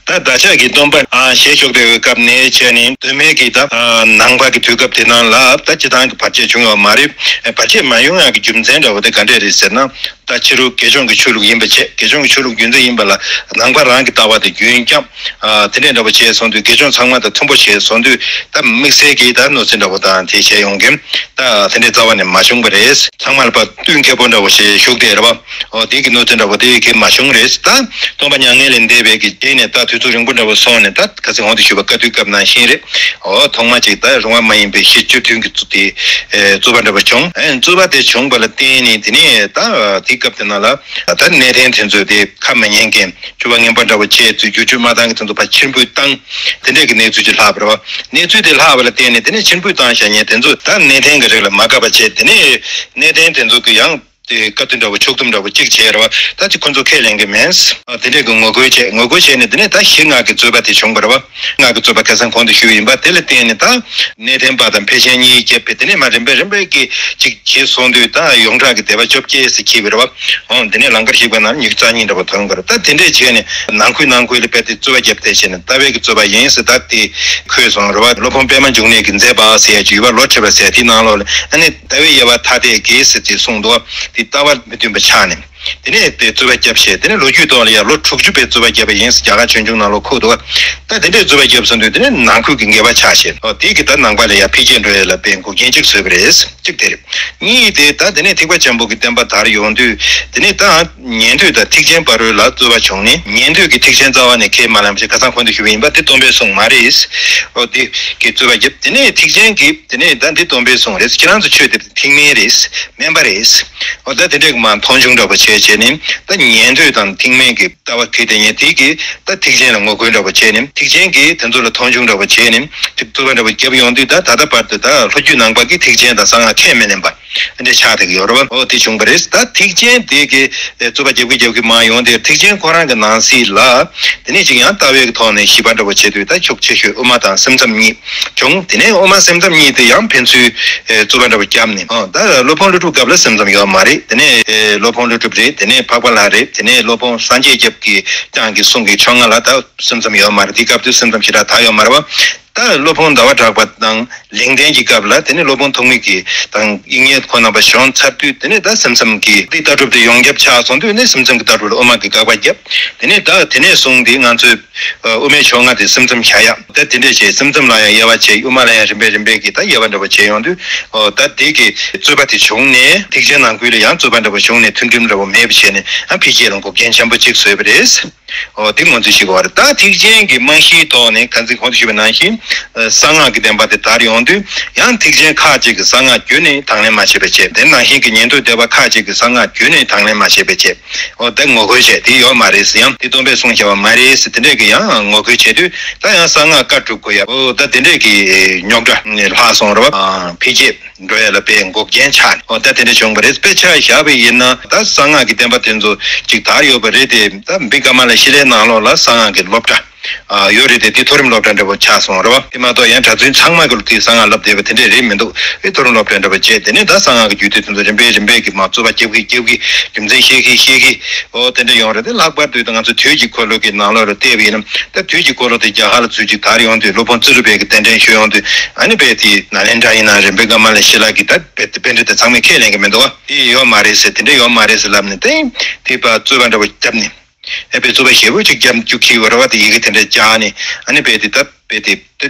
ད་བདག་ཅག་གི་སྟོན་པ་ཨ་ཞལ་བཞུགས་པའི་སྐབས་ནས་བྱས་ནས་གདོད་མའི་གི་ད་ཨ་ནང་པ་གི་དུས་སྐབས་དེ་ནང་ལ་ད་སྤྱི་བཏང་གི་བར་ཆད་བྱུང་ཡོད་མ་རེད། བར་ཆད་མ་ཡོང་ཡག་གི་རྒྱུ་མཚན་འདྲ་བོ་དེ་ག་འདྲས་རེད་ཟེར་ན། ད་ཕྱི་རོལ་དགེ་སྦྱོང་གི་ཆོས་ལུགས་ཡིན་པ་བྱས། དགེ་སྦྱོང་གི་ཆོས་ལུགས་རྒྱུ་མཚན་ཡིན་པ་ལ་ནང་པ་རང་གི་ལྟ་བ་དེ་རྒྱུན་བསྐྱངས། ཨ་དེ་འདྲས་འདྲ་བོ་བྱས་སོང་དུས། དགེ་སྦྱོང་ཚང་མ་དང་མཐུན་པོ་བྱས་སོང་དུས། ད་དམིགས་བསལ་གྱི་ད་གནོད་འཚེ་འདྲ་བོ་དང་དེ་བྱས་ཡོང་མཁན་ད་དེ་འདྲས་རྩ་བ་ནས་མ་བྱུང་བ་རེད། ཚང་མ་ལ་ཕར་བསྟུན་མཁས་པོ་འདྲ་བོ་ཞིག་བཞུགས་བསྡད་རེད་བ། འོ་དེ་གི་གནོད་འཚེ་འདྲ་བོ་དེ་གི་མ་བྱུང་རེད། ད་སྟོན་པ་མྱ་ངན་ལས་འདས་པའི་གི་རྗེས་ནས་ད་དུས་ཚོད་རིང་པོ་འདྲ་བོ་སོང་ནས། ད་ག་ཚོད་གོང་དུ་ཞུས་པ་བཀའ་བསྡུའི་སྐབས་ནང་བཞིན་རེད། འོ་ཐོག་མ་ཅིག་ད་རུང་བ་མ་ཡིན་པའི་ཞི་བཅུ་བདུན་གྱི་རྩུབ་དེ་ཨེ་རྩུབ་པ་འདྲ་བོ་བྱུང་། ཨེ་རྩུབ་པ་དེ་བྱུང་བ་ལ་བརྟེན་ནས་དེ་ནས་ད་དེའི་སྐབས་དེ་ནང་ལ་ད་གནས་བརྟན་དེ་ཚོས་དེ་ཁ་མི་ཉན་མཁན། སྤྱོད་པ་ངན་པ་འདྲ་བོ་བྱས་ཚུལ། སྒྱུར་བཅོས་མ་བཏང་གི་དེ་ཚོ་ཕར་ཕྱིར་འབུད་བཏང་། དེ་འདྲས་ཀྱི་གནས་ཚུལ་ཅིག་ལྷག་པ་རེད་བ། གནས་ཚུལ་དེ་ལྷག་པ་ལ་བརྟེན་ནས་དེ་ནས་ཕྱིར་འབུད་བཏང་བཞག་མཁན་དེ་ཚོ་ད་གནས་བརྟན་གྱི་རིགས་ལ་མ་དགའ་བ་བྱས། དེ་ནས་གནས་བརྟན་དེ་ཚོ་གི་ཡང་དེ་བཀའ་བསྡུ་འདྲ་བོ་ཕྱོགས་བསྡོམས་འདྲ་བོ་གཅིག་བྱས་རེད་བ། ད་ཅིག་ཁོ་ཚོ་ཁས་ལེན་གི་མེད། དེ་འདྲས་ཀྱི་ངོ་རྒོལ་བྱས། ངོ་རྒོལ་བྱས་ནས་དེ་ནས་ད་ཞི་སྔགས་ཀྱི་རྩོད་པ་དེ་བྱུང་བ་རེད་བ། སྔགས་ཀྱི་རྩོད་པ་ཁ་སང་གོང་དུ་ཞུས་ཡིན་པ་དེ་ལ་བརྟེན་ནས། ད་གནས་བརྟན་པ་དང་ཕལ་ཆེར་གཉིས་བརྒྱབ་པས། དེ་ནས་མར་རིམ་པས་རིམ་པས་ཀྱིས་ཅིག་བྱས་སོང་དུས། ད་ཡོངས་གྲགས་ཀྱི་སྡེ་པ་བཅོ་བརྒྱད་ཟེར་འཁེལ་བ་རེད་བ། འོ་དེ་ནས་ལང་ཀར་གཤེགས་པ་ན་ཉི་ཤུ་རྩ་གཉིས་འདྲ་པོ་ཐོན་གི་རེད། ད་དེ་འདྲས་བྱས་ནས་ནང་ཁུལ་ནང་ཁུལ་ལ་རྦད་དེ་རྩོད་པ་བརྒྱབ་བསྡད་བྱས་ནས། ལྟ་བའི་གི་རྩོད་པ་ཡིན་ཟེར་ད་དེ་འཁོད་སོང་རེད་བ། སློབ་དཔོན་པད་མ་འབྱུང་གནས་ཀྱིས་མཛད་པ་ཟེར་ཡ་ཅིག་ཡོད་པ། ལོ་ཁྲི་པ་ཟེར་ཡ་དེའི་ནང་ལོགས་ལ། ཨ་ནི་ལྟ་བའི་དབྱེ་བ་ཐ་དད་ཀྱིས་ཟེར་ཅིག་གསུངས་འདུག། དེ་ལྟ་བ་མི་མཐུན་པ་ཆགས་ནས། དེ་ནས་དེ་རྩོད་པ་བརྒྱབ་བྱས། དེ་ནས་ལོ་རྒྱུས་ཐོག་ལ་ཡང་ལོ་དྲུག་ཅུ་པའི་རྩོད་པ་བརྒྱབ་པ་ཡིན་ཟེར་རྒྱ་གར་ཆོས་འབྱུང་ནང་ལོགས་འཁོད་འདུག་ད་དེ་འདྲའི་རྩོད་པ་བརྒྱབ་ཚར་དུས་དེ་ནས་ནང་ཁུལ་གྱི་འགལ་བ་ཆགས་བྱས། ཨོ་དེ་གི་ད་ནང་པ་ལ་ཡང་འཕེལ་རྒྱས་འགྲོ་ཡ་ལ་དཔེ་འགོག་རྐྱེན་གཅིག་བཟོས་པ་རེད། གཅིག་དེ་རེད། གཉིས་དེ་ད་དེ་ནས་ཐེག་པ་ཆེན་པོ་གི་བསྟན་པ་དར་ཡོང་དུས་དེ་ནས་ད་ཉན་ཐོས་དང་ཐེག་ཆེན་བར་རོལ་ལ་རྩོད་པ་བྱུང་ནས། ཉན་ཐོས་ཀྱིས་ཐེག་ཆེན་རྩ་བ་ནས་ཁས་མ་ལེན་པ་བྱས། ཁ་སང་གོང་དུ་ཞུས་པ་ཡིན་པ་དེ་སྟོན་པའི་གསུང་མ་རེད། ཨོ་དེ་གི་རྩོད་པ་བརྒྱབ། དེ་ནས་ཐེག་ཆེན་གྱིས་དེ་ནས་ད་འདི་སྟོན་པའི་གསུང་རེད། ཁྱེད་རང་ཚོ་ཆོས་དེ་ཐེག་དམན་རེད། དམན་པ་རེད། ཨོ་ད་དེ་འདྲས་མ་མཐོང་ཆུང་འདྲ་པོ་བྱས་བྱས་ནས། ད་ཉན་ཐོས་དང་ཐེག་དམན་གྱི་ལྟ་བ་དེ་དེ་ཉན་ཐོས་ཀྱིས་ད་ཐེག་ཆེན་ལ་ངོ་རྒོལ་འདྲ་པོ་བྱས་ནས། ཐེག་ཆེན་གྱིས་དེ་ཚོ་ལ་མཐོང་ཆུང་འདྲ་པོ་བྱས་ནས། དེ་རྩོད་པ་འདྲ་པོ་བརྒྱབ་ཡོང་དུས། ད་ད་ལྟ་བར་དུ་ད་ལྷོ་རྒྱུད་ནང་པ་གིས་ཐེག་ཆེན་དང་གསང་སྔགས་ཁས་མི་ལེན་པ་འདྲ་ཆགས་བསྡད་ཀྱི་ཡོད་རེད་པ། ཨོ་དེ་བྱུང་བ་རེད། ད་ཐེག་ཆེན་དེ་གི་རྩོད་པ་རྒྱབ་ཀྱི་རྒྱབ་ཀྱི་མ་ཡོང་དེ། ཐེག་ཆེན་ཁོ་རང་གི་ནང་གསེས་ལ་དེ་ནས་ཅིག་ཡང་ལྟ་བའི་གི་ཐོག་ནས་ཞིབ་པ་འདྲ་པོ་བྱེད་དུས། ད་ཤུགས་ཆེ་ཤོས་དབུ་མ་དང་སེམས་ཙམ་གཉིས་བྱུང་། དེ་ནས་དབུ་མ་སེམས་ཙམ་གཉིས་དེ་ཡང་ཕན་ཚུན་རྩོད་པ་འདྲ་པོ་བརྒྱབ་ནས། ཨོ་ད་སློབ་དཔོན་ཀླུ་སྒྲུབ་སྐབས་ལ་སེམས་ཙམ་ཡོད་མ་རེད། དེ་ནས་སློབ་དཔོན་ཀླུ་སྒྲུབ་རེད། དེ་ནས་འཕགས་པ་ལྷ་རེད། དེ་ནས་སློབ་དཔོན་སངས་རྒྱས་རྒྱལ་པོ་གི་ཀྱང་གི་གསུང་གི་ཕྱོགས་སྔ་ལ་ད་སེམས་ཙམ་ཡོད་མ་རེད། དེ་སྐབས་དུས་སེམས་ཙམ་ཞེ་དྲག་དར་ཡོད་མ་རེད་པ། ད་སློབ་དཔོན་ཟླ་བ་གྲགས་པ་དང་ལེགས་ལྡན་གྱི་སྐབས་ལ་དེ་ནས་སློབ་དཔོན་ཐོགས་མེད་ཀྱི་དང་དབྱིག་གཉེན་ཁོ་རྣམ་པ་བྱོན་ཚར་དུས། དེ་ནས་ད་སེམས་ཙམ་གྱི་དེ་ལྟ་གྲུབ་དེ་ཡོངས་ཁྱབ་ཆགས་སོང་དུས། ནས་སེམས་ཙམ་གྱི་ལྟ་གྲུབ་ལ་དབུ་མ་གི་དགག་པ་བརྒྱབ། དེ་ནས་ད་དེ་ནས་བཟུང་སྟེ་ང་ཚོས་ཨ་དབུ་མའི་ཕྱོགས་སྔ་དེ་སེམས་ཙམ་བྱ་ཡག་ད་དེ་འདྲས་བྱས། སེམས་ཙམ་ལ་ཡང་དབྱེ་བ་ཕྱེ། དབུ་མ་ལ་ཡང་རིམ་པས་རིམ་པས་ཀྱིས་ད་དབྱེ་བ་འདྲ་པོ་ཕྱེ་ཡོང་དུས། ཨོ་ད་དེ་གི་རྩོད་པ་དེ་བྱུང་ནས། ཐེག་ཆེན་ནང་ཁུལ་ལ་ཡང་རྩོད་པ་འདྲ་པོ་བྱུང་ནས། མཐུན་སྒྲིལ་འདྲ་པོ་མེད་པ་བྱས་ནས། ཨ་འཕེལ་རྒྱས་ལ་འགོག་རྐྱེན་ཆེན་པོ་གཅིག་བཟོས་པ་རེད། ཨོ་དེ་ངོས་འཛིན་ཞིག་དགོས་པ་རེད། ད་ཐེག་ཆེན་གྱི་རྨང་གཞིའི་ཐོག་ནས་ཁ་སང་གོང་དུ་ཞུས་པ་ནང་བཞིན་གསང་སྔགས་ཀྱི་བསྟན་པ་དེ་དར་ཡོང་དུས། ཡང་ཐེག་ཆེན་ཁག་ཅིག་གིས་གསང་སྔགས་བརྒྱུད་ནས་དང་ལེན་མ་བྱས་པ་བྱས། དེ་ནང་བཞིན་གྱི་ཉན་ཐོས་སྡེ་པ་ཁག་ཅིག་གིས་གསང་སྔགས་བརྒྱུད་ནས་དང་ལེན་མ་བྱས་པ་བྱས། ཨོ་དེ་ངོ་རྒོལ་བྱས། དེ་ཡོད་མ་རེད་ཟེར། ཡང་དེ་སྟོན་པས་གསུངས་བཞག་པ་མ་རེད་ཟེར། དེ་འདྲས་ཀྱི་ཡང་ངོ་རྒོལ་བྱས་དུས། ད་ཡང་གསང་སྔགས་བཀའ་སྒྲུབ་དགོས་ཡ། ཨོ་ད་དེ་འདྲས་ཀྱི་རྙོག་དྲ་ལྷག་སོང་རེད་པ། ཨ་འཕེལ་རྒྱས་འགྲོ་ཡ་ལ་དཔེ་འགོག་རྐྱེན་ཆགས་ནས། ཨོ་ད་དེ་འདྲ་བྱུང་བ་རེད། དཔེ་ཆ་བཞག་པ་ཡིན་ན། ད་གསང་སྔགས་ཀྱི་བསྟན་པ་དེ་ཚོ་ཅིག་དར་ཡོད་པ་རེད་དེ། ད་བི་ཀ་མ་ལ་ཤི་ལའི་ནང་ལོགས་ལ་གསང་སྔགས་ཀྱི་སློབ་གྲྭ་ཨ་ཡོད་རེད་དེ། དེ་མཐོ་རིམ་སློབ་གྲྭ་འདྲ་པོ་ཆགས་སོང་རེད་པ། དེ་མ་གཏོགས་ཡང་གྲྭ་བཙུན་ཚང་མ་གི་ལོ་དེ་གསང་སྔགས་བསླབ་བསྡད་པ་དེ་འདྲས་རེད་མི་འདུག་དེ་མཐོ་རིམ་སློབ་གྲྭ་འདྲ་པོ་བྱས། དེ་ནས་ད་གསང་སྔགས་ཀྱི་རྒྱུད་སྡེ་དེ་ཚོ་རིམ་པས་རིམ་པས་ཀྱིས་མར་རྩོད་པ་རྒྱབ་ཀྱིན་རྒྱབ་ཀྱིན། རྒྱུ་མཚན་བཤད་ཀྱིན་བཤད་ཀྱིན། ཨོ་དེ་འདྲ་ཡོང་རེད་དེ། ལྷག་པར་དུ་ད་ང་ཚོ་དུས་ཀྱི་འཁོར་ལོ་གི་ནང་ལོགས་ལ་བལྟས་པ་ཡིན་ན། ད་དུས་ཀྱི་འཁོར་ལོ་དེ་རྒྱ་གར་ལ་ཚུར་ཅིག་དར་ཡོང་དུས། སློབ་དཔོན་རྩིས་རུ་པའི་གི་རྟེན་འབྲེལ་ཞུ་ཡོང་དུས། ཨ་ནི་དཔེ་དེ་ནཱ་ལེནྡྲ་ཡིན་ན་རེད། བི་ཀ་མ་ལ་ཤི་ལ་གི་ད་དཔེ་དེ་པཎྜི་ཏ་ཚང་མས་ཁས་ལེན་གི་མི་འདུག་བ། དེ་ཡོད་མ་རེད་ཟེར། དེ་འདྲ་ཡོད་མ་རེད་ཟེར་ལབ་ནས། དེ་དེ་པ་རྩོད་པ་འདྲ་པོ་བརྒྱབ་ནས། ཨེ་དཔེ་རྩོད་པ་ཞེ་པོ་ཅིག་རྒྱབ་རྒྱུ་ཁྱི་བ་ར་བ་དེ་ཡི་གེ་དེ་འདྲ་སྦྱར་ནས། ཨ་ནི་དཔེ་དེ་ད་དཔེ་དེ་དེ་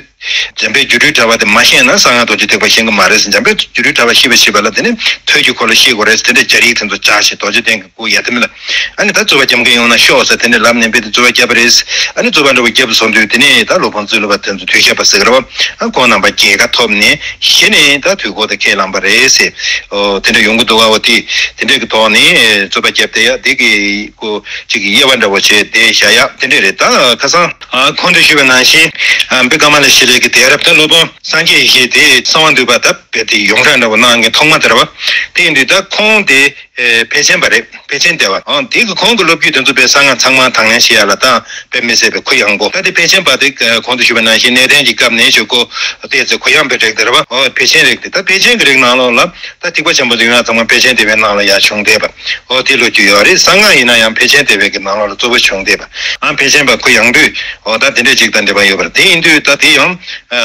འཇམ་དཔལ་སྒྱུ་འཕྲུལ་དྲ་བ་དེ་མ་ཤེས་ན་གསང་སྔགས་རྡོ་རྗེ་ཐེག་པ་ཤེས་གི་མ་རེད་ཟེར། འཇམ་དཔལ་སྒྱུ་འཕྲུལ་དྲ་བ་ཤེས་པ་ཤེས་པ་ལ་དེ་ནི་དུས་ཀྱི་འཁོར་ལོ་ཤེས་དགོས་རེད་ཟེར། དེ་འདྲ་སྦྱར་ཡིག་དེ་ཚོ་སྦྱར་བྱས། རྡོ་རྗེ་གདན་གྱི་སྐུ་ཡ་དེ་མི་ལ། ཨ་ནི་ད་རྩོད་པ་རྒྱབ་མཁན་ཡོང་ན་ཤོག་ཟེར། དེ་འདྲ་ལབ་ནས་དཔེ་དེ་རྩོད་པ་བརྒྱབ་པ་རེད། ཨ་ནི་རྩོད་པ་འདྲ་པོ་བརྒྱབ་སོང་དུས། དེ་ནས་ད་སློབ་དཔོན་རྩིས་རུ་པ་དེ་ཚོ་དུས་ཞབས་པ་ཟེར་གི་རེད་བ། ཨ་ཁོང་རྣམ་པ་རྒྱལ་ཁ་ཐོབ་ནས་གཞི་ནས་ད་དུས་འཁོར་དེ་ཁས་བླངས་པ་རེད་ཟེར། ཨོ་དེ་འདྲ་ཡོང་གི་འདུག་བ། འོ་དེ་དེ་འདྲ་གི་ཐོག་ནས་རྩོད་པ་བརྒྱབ་བསྡད་ཡ་དེ་གི་སྐོར་ཅིག་གི་དབྱེ་བ་འདྲ་པོ་བྱས་བསྡད་བཞག་ཡ་དེ་འདྲ་རེད། ད་ཁ་སང་ཨ་གོང་དུ་ཞུས་པ་ནང་བཞིན། ཨ་བི་ཀ་མ་ལ་ཤི་ལའི་གི་དེང་རབས་ད་སློབ་དཔོན་སངས་རྒྱས་ཡེ་ཤེས་དེ་གསང་བ་འདུས་པ་ད་དཔེ་དེ་ཡོངས་གྲགས་འདྲ་པོ་གནང་མཁན་ཐོག་མ་དེ་རེད་བ། དེ་ཡིན་དུས་ད་ཁོང་དེ་ཨེ་ཕལ་ཆེན་པ་རེད། ཕལ་ཆེན་སྡེ་པ། ཨང་དེ་གི་ཁོང་གི་སློབ་བརྒྱུད་དེ་ཚོ་དཔེ་གསང་སྔགས་ཚང་མ་དང་ལེན་བྱེད་ཡ་ལ་ད་དཔེ་མི་སྲིད་པའི་གུ་ཡངས་པོ། ད་དེ་ཕལ་ཆེན་པ་དེ་གོང་དུ་ཞུས་པ་ནང་བཞིན་གནས་བརྟན་གྱི་སྐབས་ནས་ཞུ་གོ། དེ་ཚོ་གུ་ཡངས་པའི་རིགས་དེ་རེད་བ། ཨོ་ཕལ་ཆེན་རིགས་དེ། ད་ཕལ་ཆེན་གྱི་རིགས་ནང་ལོགས་ལ་ད་ཐེག་པ་ཆེན་པོ་འདི་ཡང་ཚང་མ་ཕལ་ཆེན་སྡེ་པའི་ནང་ལ་ཡར་བྱུང་བསྡད་པ། ཨོ་དེ་ལོ་རྒྱུས་ཡོད་རེད། གསང་སྔགས་ཡིན་ན་ཡང་ཕལ་ཆེན་སྡེ་པའི་གི་ནང་ལོགས་ལ་གཙོ་བོ་བྱུང་བསྡད་པ། ཨང་ཕལ་ཆེན་པ་གུ་ཡངས་དུས། ཨོ་ད་དེ་འདྲས་ཅིག་དང་འབྲེལ་བ་ཡོད་པ་རེད། དེ་ཡིན་དུས་ད་དེ་ཡང་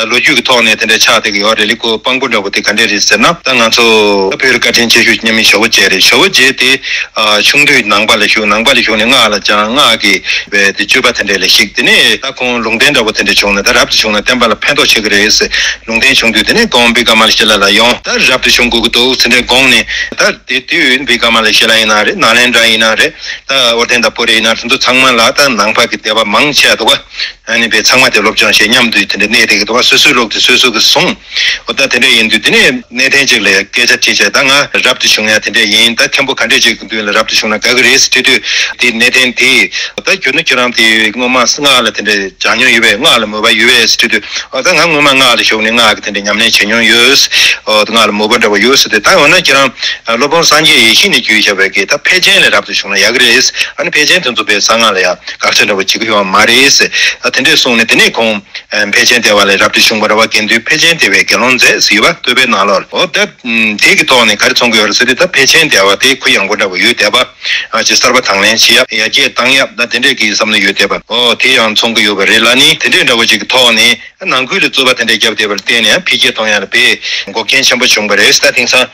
ལོ་རྒྱུས་ཀྱི་ཐོག་ནས་དེ་འདྲ་ཆགས་བསྡད་ཀྱི་ཡོད་རེད། ལི་ཀོ་སྤང་པོ་འདྲ་པོ་དེ་ག་འདྲས་རེད་ཟེར་ན། ད་ང་ཚོ་བོད་ཀྱི་བཀའ་དྲིན་ཆེ་ཤོས་མཉམ་མེད་ཇོ་བོ་རྗེ་རེད། ཇོ་བོ་རྗེ་དེ་ཨ་ཆུང་དུས་ནང་པ་ལ་ཞུགས། ནང་པ་ལ་ཞུགས་ནས་སྔགས་ལ་སྦྱངས། སྔགས་ཀྱི་བའི་དེ་སྤྱོད་པ་དེ་འདྲས་ལ་གཞིགས། དེ་ནས་ད་ཁོང་ལུང་བསྟན་འདྲ་པོ་དེ་འདྲས་བྱུང་ནས། ད་རབ་ཏུ་བྱུང་ན་བསྟན་པ་ལ་ཕན་ཐོགས་ཆེ་གི་རེད་ཟེར་ལུང་བསྟན་བྱུང་དུས། དེ་ནས་ཁོང་བི་ཀ་མ་ལ་ཤི་ལ་ལ་ཡོང་། ད་རབ་ཏུ་བྱུང་དགོས་ཀྱི་འདུག་ཟེར་འདྲས་དགོངས་ནས། ད་དེ་དུས་བི་ཀ་མ་ལ་ཤི་ལ་ཡིན་ན་རེད། ནཱ་ལེནྡྲ་ཡིན་ན་རེད། ད་ཨོ་ཏནྟ་པུ་རི་ཡིན་ན་རེད། དེ་ཚོ་ཚང་མ་ལ་ད་ནང་པ་གི་སྡེ་པ་མང་ཆེ་འདུག་ག་ཨ་ནི་པའི་ཚང་མ་དེ་སློབ་སྦྱོང་བྱས། མཉམ་དུ་དེ་འདྲ་གནས་བསྡད་ཀྱི་འདུག་བ། སོ་སོའི་སློབ་དེ་སོ་སོ་གིས་བཟུང་། འོ་ད་དེ་འདྲ་ཡིན་དུས་དེ་ནས་གནས་བརྟན་ཅིག་ལ་སྐད་ཆ་དྲིས་བྱས། ད་ང་རབ་ཏུ་བྱུང་ཡ་དེ་འདྲ་ཡིན། ད་མཁན་པོ་ག་འདྲས་ཅིག་གི་མདུན་ལ་རབ་ཏུ་བྱུང་ན་དགའ་གི་རེད་ཟེར་དུས། དེ་གནས་བརྟན་དེས་ད་རྒྱུ་ནོར་ཁྱེད་རང་དེ་སྔོན་མ་སྔགས་ལ་དེ་འདྲ་སྦྱང་མྱོང་ཡོད་པས། སྔགས་ལ་མོས་པ་ཡོད་པས་ཟེར་དུས། འོ་ད་ང་སྔོན་མ་སྔགས་ལ་ཞུགས་ནས་སྔགས་ཀྱི་དེ་འདྲ་ཉམས་ལེན་བྱེད་མྱོང་ཡོད། འོ་ད་སྔགས་ལ་མོས་པ་འདྲ་བོ་ཡོད་ཟེར་དུས། ད་འོ་ན་ཁྱེད་རང་སློབ་དཔོན་སངས་རྒྱས་ཡེ་ཤེས་ནས་བརྒྱུད་བཞག་པའི་གི་ད་ཕལ་ཆེན་ལ་རབ་ཏུ་བྱུང་ན་ཡག་གི་རེད། ཨ་ནི་ཕལ་ཆེན་དེ་ཚོ་དཔེ་གསང་སྔགས་ལ་ཡང་དགག་བྱ་འདྲ་བོ་བྱེད་ཀྱི་ཡོད་མ་རེད་ཟེར། ཨ་དེ་འདྲས་གསུངས་ནས། དེ་ནས་ཁོང་ཨ་ཕལ་ཆེན་སྡེ་པ་ལ་རབ་ཏུ་བྱུང་བ་རེད་བ། དགེ་འདུན་ཕལ་ཆེན་སྡེ་པའི་དགེ་སློང་མཛད་ཟེར་ཡོད་པ། བསྟོད་པའི་ནང་ལོགས་ལ། འོ་ད་དེ་གི་ཐོག་ནས་ག་རེ་མཚོན་གྱི་ཡོད་རེད་ཟེར་དུས། ད་ཕལ་ཆེན་སྡེ་པ་ དེ་གུ་ཡངས་པོ་འདྲ་པོ་ཡོད་བསྡད་པ། ཨ་ཅིག་གསར་པ་དང་ལེན་བྱེད་ཡ་ཡར་རྒྱས་བཏང་ཡ་ད་དེ་འདྲས་ཀྱི་བསམ་བློ་ཡོད་བསྡད་པ། ཨོ་དེ་ཡང་ཚོང་གི་ཡོད་པ་རེད་ལ། ནི་དེ་འདྲས་འདྲ་པོ་ཅིག་གི་ཐོག་ནས་ནང་ཁུལ་ལ་རྩོད་པ་དེ་འདྲས་བརྒྱབ་བསྡད་པ་ལ་བརྟེན་ནས་འཕེལ་རྒྱས་གཏོང་ཡ་ལ་དཔེ་འགོག་རྐྱེན་ཆེན་པོ་བྱུང་བ་རེད། ད་དེང་སང་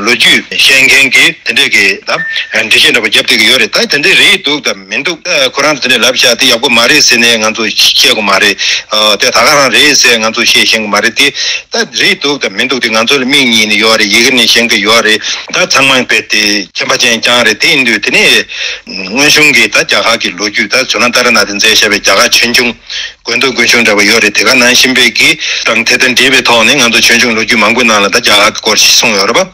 ལོ་རྒྱུས་བཤད་མཁན་གྱི་དེ་འདྲས་ཀྱི་ད་འགྲེལ་བཤད་འདྲ་པོ་བརྒྱབ་བསྡད་ཀྱི་ཡོད་རེད། ད་དེ་འདྲས་རེད་འདུག་ད་མི་འདུག་ད་ཁོ་རང་ཚོ་དེ་འདྲས་ལབ་བཞག་དེ་ཡག་པོ་མ་རེད་ཟེར་ནས་ང་ཚོ་བཤད་དགོས་མ་རེད། ཨ་དེ་ད་ག་རང་རེད་ཟེར་ང་ཚོ་བཤད་ཤེས་ཀྱི་མ་རེད། དེ་ད་རེད་འདུག་ད་མི་འདུག་དེ་ང་ཚོ་ལ་མིག་གཉིས་ནས་ཡོད་རེད། ཡི་གེ་ནས་ཤེས་ཀྱི་ཡོད་རེད། ད་ཚང་མ་དཔེ་དེ་མཁྱེན་པ་ཅན་རྐྱང་རེད། དེ་ཡིན་དུས་དེ་ནས་སྔོན་བྱུང་གི་ད་རྒྱ་གར་གྱི་ལོ་རྒྱུས། ད་ཇོ་ནང་ཏཱ་ར་ནཱ་ཐས་མཛད་བཞག་པའི་རྒྱ་གར་ཆོས་འབྱུང་དགོན་སྟོད་དགོན་ཆུང་འདྲ་པོ་ཡོད་རེད། དེ་ག་ནང་བཞིན་པའི་གི་དང་དེ་དང་འབྲེལ་བའི་ཐོག་ནས་ང་ཚོ་ཆོས་འབྱུང་ལོ་རྒྱུས་མང་པོའི་ནང་ལ་ད་རྒྱ་གར་གྱི་སྐོར་ཞིག་གསུངས་ཡོད་རེད་པ།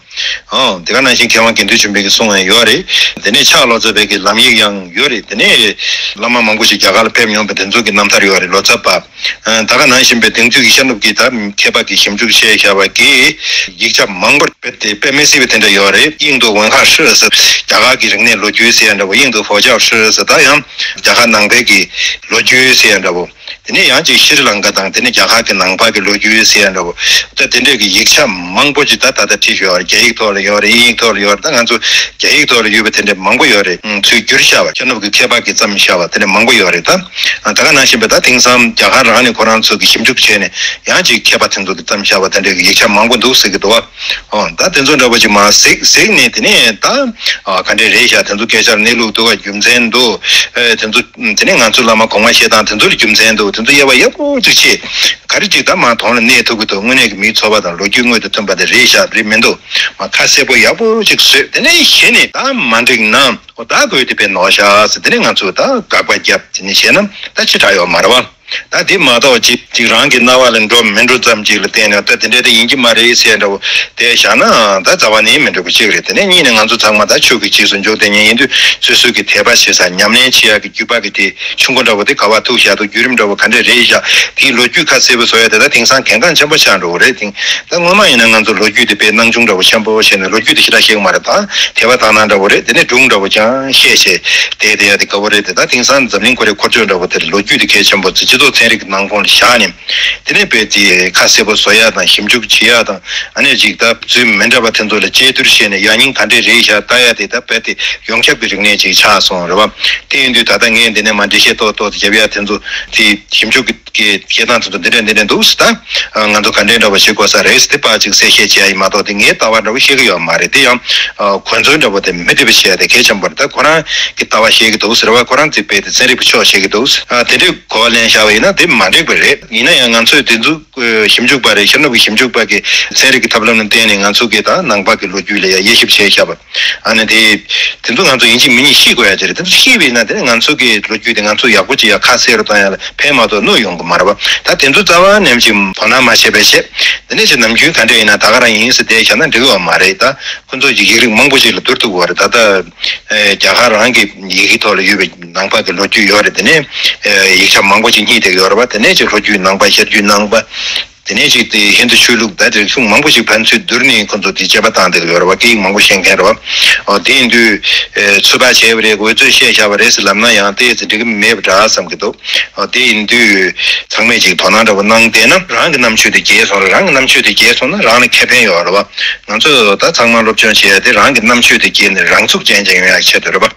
ཨོ། དེ་ག་ནང་བཞིན་མཁས་དབང་དགེ་འདུན་ཆོས་འཕེལ་གྱིས་གསུངས་ཡང་ཡོད་རེད། དེ་ནས་ཕྱག་ལོ་ཙཱ་བའི་གི་ལམ་ཡིག་ཡང་ཡོད་རེད། དེ་ནས་བླ་མ་མང་པོ་ཞིག་རྒྱ་གར་ལ་ཕེབས་མྱོང་བའི་དེ་ཚོ་གི་རྣམ་ཐར་ཡོད་རེད། ལོ་ཙཱ་བ། ད་ག་ནང་བཞིན་པའི་དེང་དུས་ཀྱི་ཤར་ནུབ་ཀྱི་ད་མཁས་པ་གི་ཞིབ་འཇུག་བྱས་བཞག་པ་གི་ཡིག་ཆ་མང་པོ་དཔེ་དེ་དཔེ་མི་སྲིད་པ་དེ་འདྲ་ཡོད་རེད། 印度文化史 ཟེར། རྒྱ་གར་གྱི་རིག་གནས་ལོ་རྒྱུས་ཟེར་ཡ་འདྲ་པོ། 印度佛教史 ཟེར། ད་ཡང་རྒྱ་གར་ནང་པའི་གི་ལོ་རྒྱུས་ཟེར་ཡ་འདྲ་པོ། དེ་ནས་ཡང་ཅིག་ཤྲི་ལང་ཀ་དང་དེ་ནས་རྒྱ་གར་གྱི་ནང་པ་གི་ལོ་རྒྱུས་ཟེར་ཡ་འདྲ་པོ། ད་དེ་འདྲས་ཀྱི་ཡིག་ཆ་མང་པོ་ཅིག་ད་ད་ལྟ་བྲིས་ཡོད་རེད། རྒྱ་ཡིག་ཐོག་ལ་ཡོད་རེད། དབྱིན་ཡིག་ཐོག་ལ་ཡོད་རེད། ད་ང་ཚོ་རྒྱ་ཡིག་ཐོག་ལ་ཡོད་པ་དེ་འདྲས་མང་པོ་ཡོད་རེད། ཚུར་བསྒྱུར་བཞག་པ། ཤར་ནུབ་ཀྱི་མཁས་པ་གིས་བརྩམས་བཞག་པ་དེ་འདྲས་མང་པོ་ཡོད་རེད། ད་ད་ག་ནང་བཞིན་པའི་ད་དེང་སང་རྒྱ་གར་རང་ནས་ཁོ་རང་ཚོ་གི་ཞིབ་འཇུག་བྱས་ནས་ཡང་ཅིག་མཁས་པ་དེ་ཚོ་གིས་བརྩམས་བཞག་པ་དེ་འདྲས་ཀྱི་ཡིག་ཆ་མང་པོ་འདུག་ཟེར་གྱི་འདུག་བ། ཨོ། ད་དེ་ཚོ་འདྲ་པོ་ཅིག་མར་གཟིགས་གཟིགས་ནས་དེ་ནས་ད་ཨ་ག་འདྲས་རེད་ཤག་དེ་ཚོ་སྐད་ཆར་གནས་ལུགས་འདུག་ག་རྒྱུ་མཚན་འདུག་ཨེ་དེ་ཚོ་དེ་ནས་ང་ཚོ་བླ་མ་གོང་མ་བཤད་སྟངས་དེ་ཚོ་ལ་རྒྱུ་མཚན་འདུག་དེ་ཚོ་དབྱེ་བ་ཡག་པོ་ཅིག་ཕྱེ། ག་རེ་ཅིག་ད་མར་དོན་ལ་གནས་ཐུབ་ཀྱི་འདུག་དངོས་གནས་ཀྱི་མིའི་འཚོ་བ་དང་ལོ་རྒྱུས་དངོས་དང་མཐུན་པ་དེ་རེད་ཤག་རེད་མི་འདུག་མར་ཁ་གསལ་པོ་ཡག་པོ་ཅིག་བཟོས། དེ་ནས་གཞི་ནས་ད་མ་འགྲིག་ན་ཨོ་ད་དགོས་དེ་དཔེ་ནོར་ཤག་ཟེར། དེ་ནས་ང་ཚོ་ད་དགག་པ་བརྒྱབ། དེ་ནས་བྱས་ན་ད་ཕྱི་དྲགས་ཡོད་མ་རེད་བ། ད་དེ་མ་གཏོགས་ཅིག་ཅིག་རང་གི་རྣ་བ་ལ་འགྲོ་མི་འགྲོ་ཙམ་ཅིག་ལ་བརྟེན་ནས་ད་དེ་འདྲ་དེ་ཡིན་གྱི་མ་རེད་ཟེར་འདྲ་བོ་དེ་བཞག་ན་ད་རྩ་བ་ནས་མི་འགྲིག་པ་ཅིག་རེད། དེ་ནས་གཉིས་ནས་ང་ཚོ་ཚང་མ་ད་ཆོས་ཀྱི་རྗེས་སུ་འཇུག་དེ་ཉན་ཡིན་དུས་སོ་སོ་གི་དད་པ་བྱེད་ས་ཉམས་ལེན་བྱེད་ཡག་གི་རྒྱུད་པ་གི་དེ་ཆུ་མགོ་འདྲ་བོ་དེ་ག་བ་ཐུག་བཞག་འདུག་བརྒྱུད་རིམ་འདྲ་བོ་ག་འདྲས་རེད་བཞག་དེའི་ལོ་རྒྱུས་ཁ་གསལ་པོ་བཟོ་ཡ་དེ་ད་དེང་སང་གལ་འགངས་ཆེན་པོ་ཆགས་འགྲོ་གི་རེད། དེང་ད་སྔོན་མ་ཡིན་ན་ང་ཚོ་ལོ་རྒྱུས་དེ་དཔེ་སྣང་ཆུང་འདྲ་བོ་ཆེན་པོ་བྱས་ནས་ལོ་རྒྱུས་དེ་ཞེ་དྲག་ཤེས་ཀྱི་མ་རེད། ད་དད་པ་དག་སྣང་འདྲ་བོ་རེད། དེ་ནས་སྒྲུང་འདྲ་བོ་ཀྱང་བཤད་བྱས་དེ་དེ་ཡ་དེ་དགའ་བོ་རེད། དེ་ད་དེང་སང་འཛམ་གླིང་ཁོ་རའི་འཁོར་ཕྱོགས་འདྲ་བོ་དེར་ལོ་རྒྱུས་དེ་གལ་ཆེན་པོ་ཚོ་སྤྱི་ཚོགས་ཚན་རིག་གི་ནང་ཁོངས་ལ་བཞག་ནས་དེ་ནས་དཔེ་དེ་ཁ་གསལ་པོ་བཟོ་ཡ་དང་ཞིབ་འཇུག་བྱེད་ཡ་དང་ཨ་ནེ་ཅིག་ད་རྫུན་མི་འདྲ་བ་དེ་ཚོ་ལ་དཔྱད་བསྡུར་བྱས་ནས་ཡ་སྙིང་ག་འདྲས་རེད་ཤག་ལྟ་ཡ་དེ་ད་དཔེ་དེ་ཡོངས་ཁྱབ་ཀྱི་རིག་གནས་ཅིག་ཆགས་སོང་རེད་བ། དེ་ཡིན་དུས་ད་ལྟ་ངས་འདི་ནས་མ་འགྲེལ་བཤད་ཏོག་ཏོག་ཙམ་རྒྱབ་ཡ་དེ་ཚོ་དེ་ཞིབ་འཇུག་གི་གི་བཤད་སྟངས་དེ་ཚོ་འདི་འདྲ་འདི་འདྲ་འདུག་ཟེར། ད་ང་ཚོ་ག་འདྲའི་འདྲ་བོ་ཞིག་དགོས་ས་རེད་ཟེར་དེ་ཕར་ཅིག་གསལ་བཤད་བྱེད་ཡ་ཡིན་མ་གཏོགས་དེ་ངའི་ལྟ་བ་འདྲ་བོ་བཤད་ཀྱི་ཡོད་མ་རེད། དེ་ཡང་གོ་མཚོན་འདྲ་བོ་དེ་མི་འདྲ་བ་བཤད་ཡ་དེ་གལ་ཆེན་པོ་རེད། ད་ཁོ་རང་གི་ལྟ་བ་བཤད་ཀྱི་འདུག་ཟེར་བ་ཁོ་རང་ཚོའི་དཔེ་དེ་ཚན་རིག་པ་ཕྱོགས་བཤད་ཀྱི་འདུག་ཨ་དེ་འདྲའི་གོ་བ་ལེན་བཞག་པ་ཡིན་ན་དེ་མ་འགྲིག་པ་རེད། ཡིན་ན་ཡང་ང་ཚོས་དེ་ཚོ་ཞིབ་འཇུག་པ་རེད། ཤར་ནུབ་ཀྱི་ཞིབ་འཇུག་པ་གི་ཚན་རིག་གི་ཐབས་ལམ་ལ་བརྟེན་ནས་ང་ཚོ་གི་ད་ནང་པ་གི་ལོ་རྒྱུས་ལ་ཡ་དབྱེ་ཞིབ་བྱས་བཞག་པ། ཨ་ནི་དེ་དེ་ཚོ་ང་ཚོ་ཡིན་གཅིག་མིན་གཉིས་ཤེས་དགོས་ཡ་ཅིག་རེད། དེ་ཚོ་ཤེས་པས་ན་དེ་ནི་ང་ཚོ་གི་ལོ་རྒྱུས་དེ་ང་ཚོ་ཡག་པོ་ཅིག་ཡ་ཁ་གསལ་རུ་གཏོང་ཡ་ལ་ཕན་མ་གཏོགས་གནོད་ཡོང་གི་མ་རེད་བ། ད་དེ་ཚོ་རྩ་བ་ནས་ཅིག་དོ་སྣང་མ་བྱས་པའི་ཆེད་དེ་ནས་ཅིག་ནམ་རྒྱུན་ག་འདྲ་ཡིན་ན་ད་ག་རང་ཡིན་ཟེར་བསྡད་བཞག་ན་འགྲིག་གི་ཡོད་མ་རེད། ད་ཁོ་ཚོ་ཅིག་ཡིག་རིགས་མང་པོ་ཅིག་ལ་བསྡུར་ཐུབ་དགོས་རེད། ད་ལྟ་རྒྱ་གར་རང་གི་ཡི་གེ་ཐོག་ལ་ཡོད་པའི་ནང་པ་གི་ལོ་རྒྱུས་ཡོད་རེད། དེ་ནས་ཡིག་ཆ་མང་པོ་ཅིག་རྙེད་བསྡད་ཀྱི་ཡོད་རེད་བ། དེ་ནས་ཅིག་ལྷོ་རྒྱུད་ནང་པ་ཤར་རྒྱུད་ནང་པ། དེ་ནས་ཅིག་དེ་ཧིན་དུ་ཆོས་ལུགས་ད་རིག་གཞུང་མང་པོ་ཞིག་ཕན་ཚུན་བསྡུར་ནས་ཁོ་ཚོ་དེ་དཔྱད་པ་བཏང་བསྡད་ཀྱི་ཡོད་རེད་བ། སྐད་ཡིག་མང་པོ་ཤེས་མཁན་རེད་བ། ཨོ་དེ་ཡིན་དུས་ཚོད་དཔག་བྱས་པ་རེད། འོལ་ཚོད་བཤད་བཞག་པ་རེད་ཟེར་ལབ་ན་ཡང་དེ་ཚོ་འགྲིག་གི་མེད་པ་འདྲ་བསམ་གྱི་འདུག་ཨོ་དེ་ཡིན་དུས་ཚང་མས་ཅིག་དོ་སྣང་འདྲ་པོ་གནང་བསྡད་ན་རང་གི་རྣམ་དཔྱོད་དེ་རྒྱས་སོང་རེད། རང་གི་རྣམ་དཔྱོད་དེ་རྒྱས་སོང་ན་རང་ལ་ཁེ་ཕན་ཡོད་རེད་བ། ང་ཚོ་ད་ཚང་མ་སློབ་སྦྱོང་བྱེད་ཡ་དེ་རང་གི་རྣམ་དཔྱོད་དེ་རྒྱས་ནས་རང་ཚུགས་ཅན་ཅན་ཡོང་ཡ་ཆེད་དུ་རེད་བ།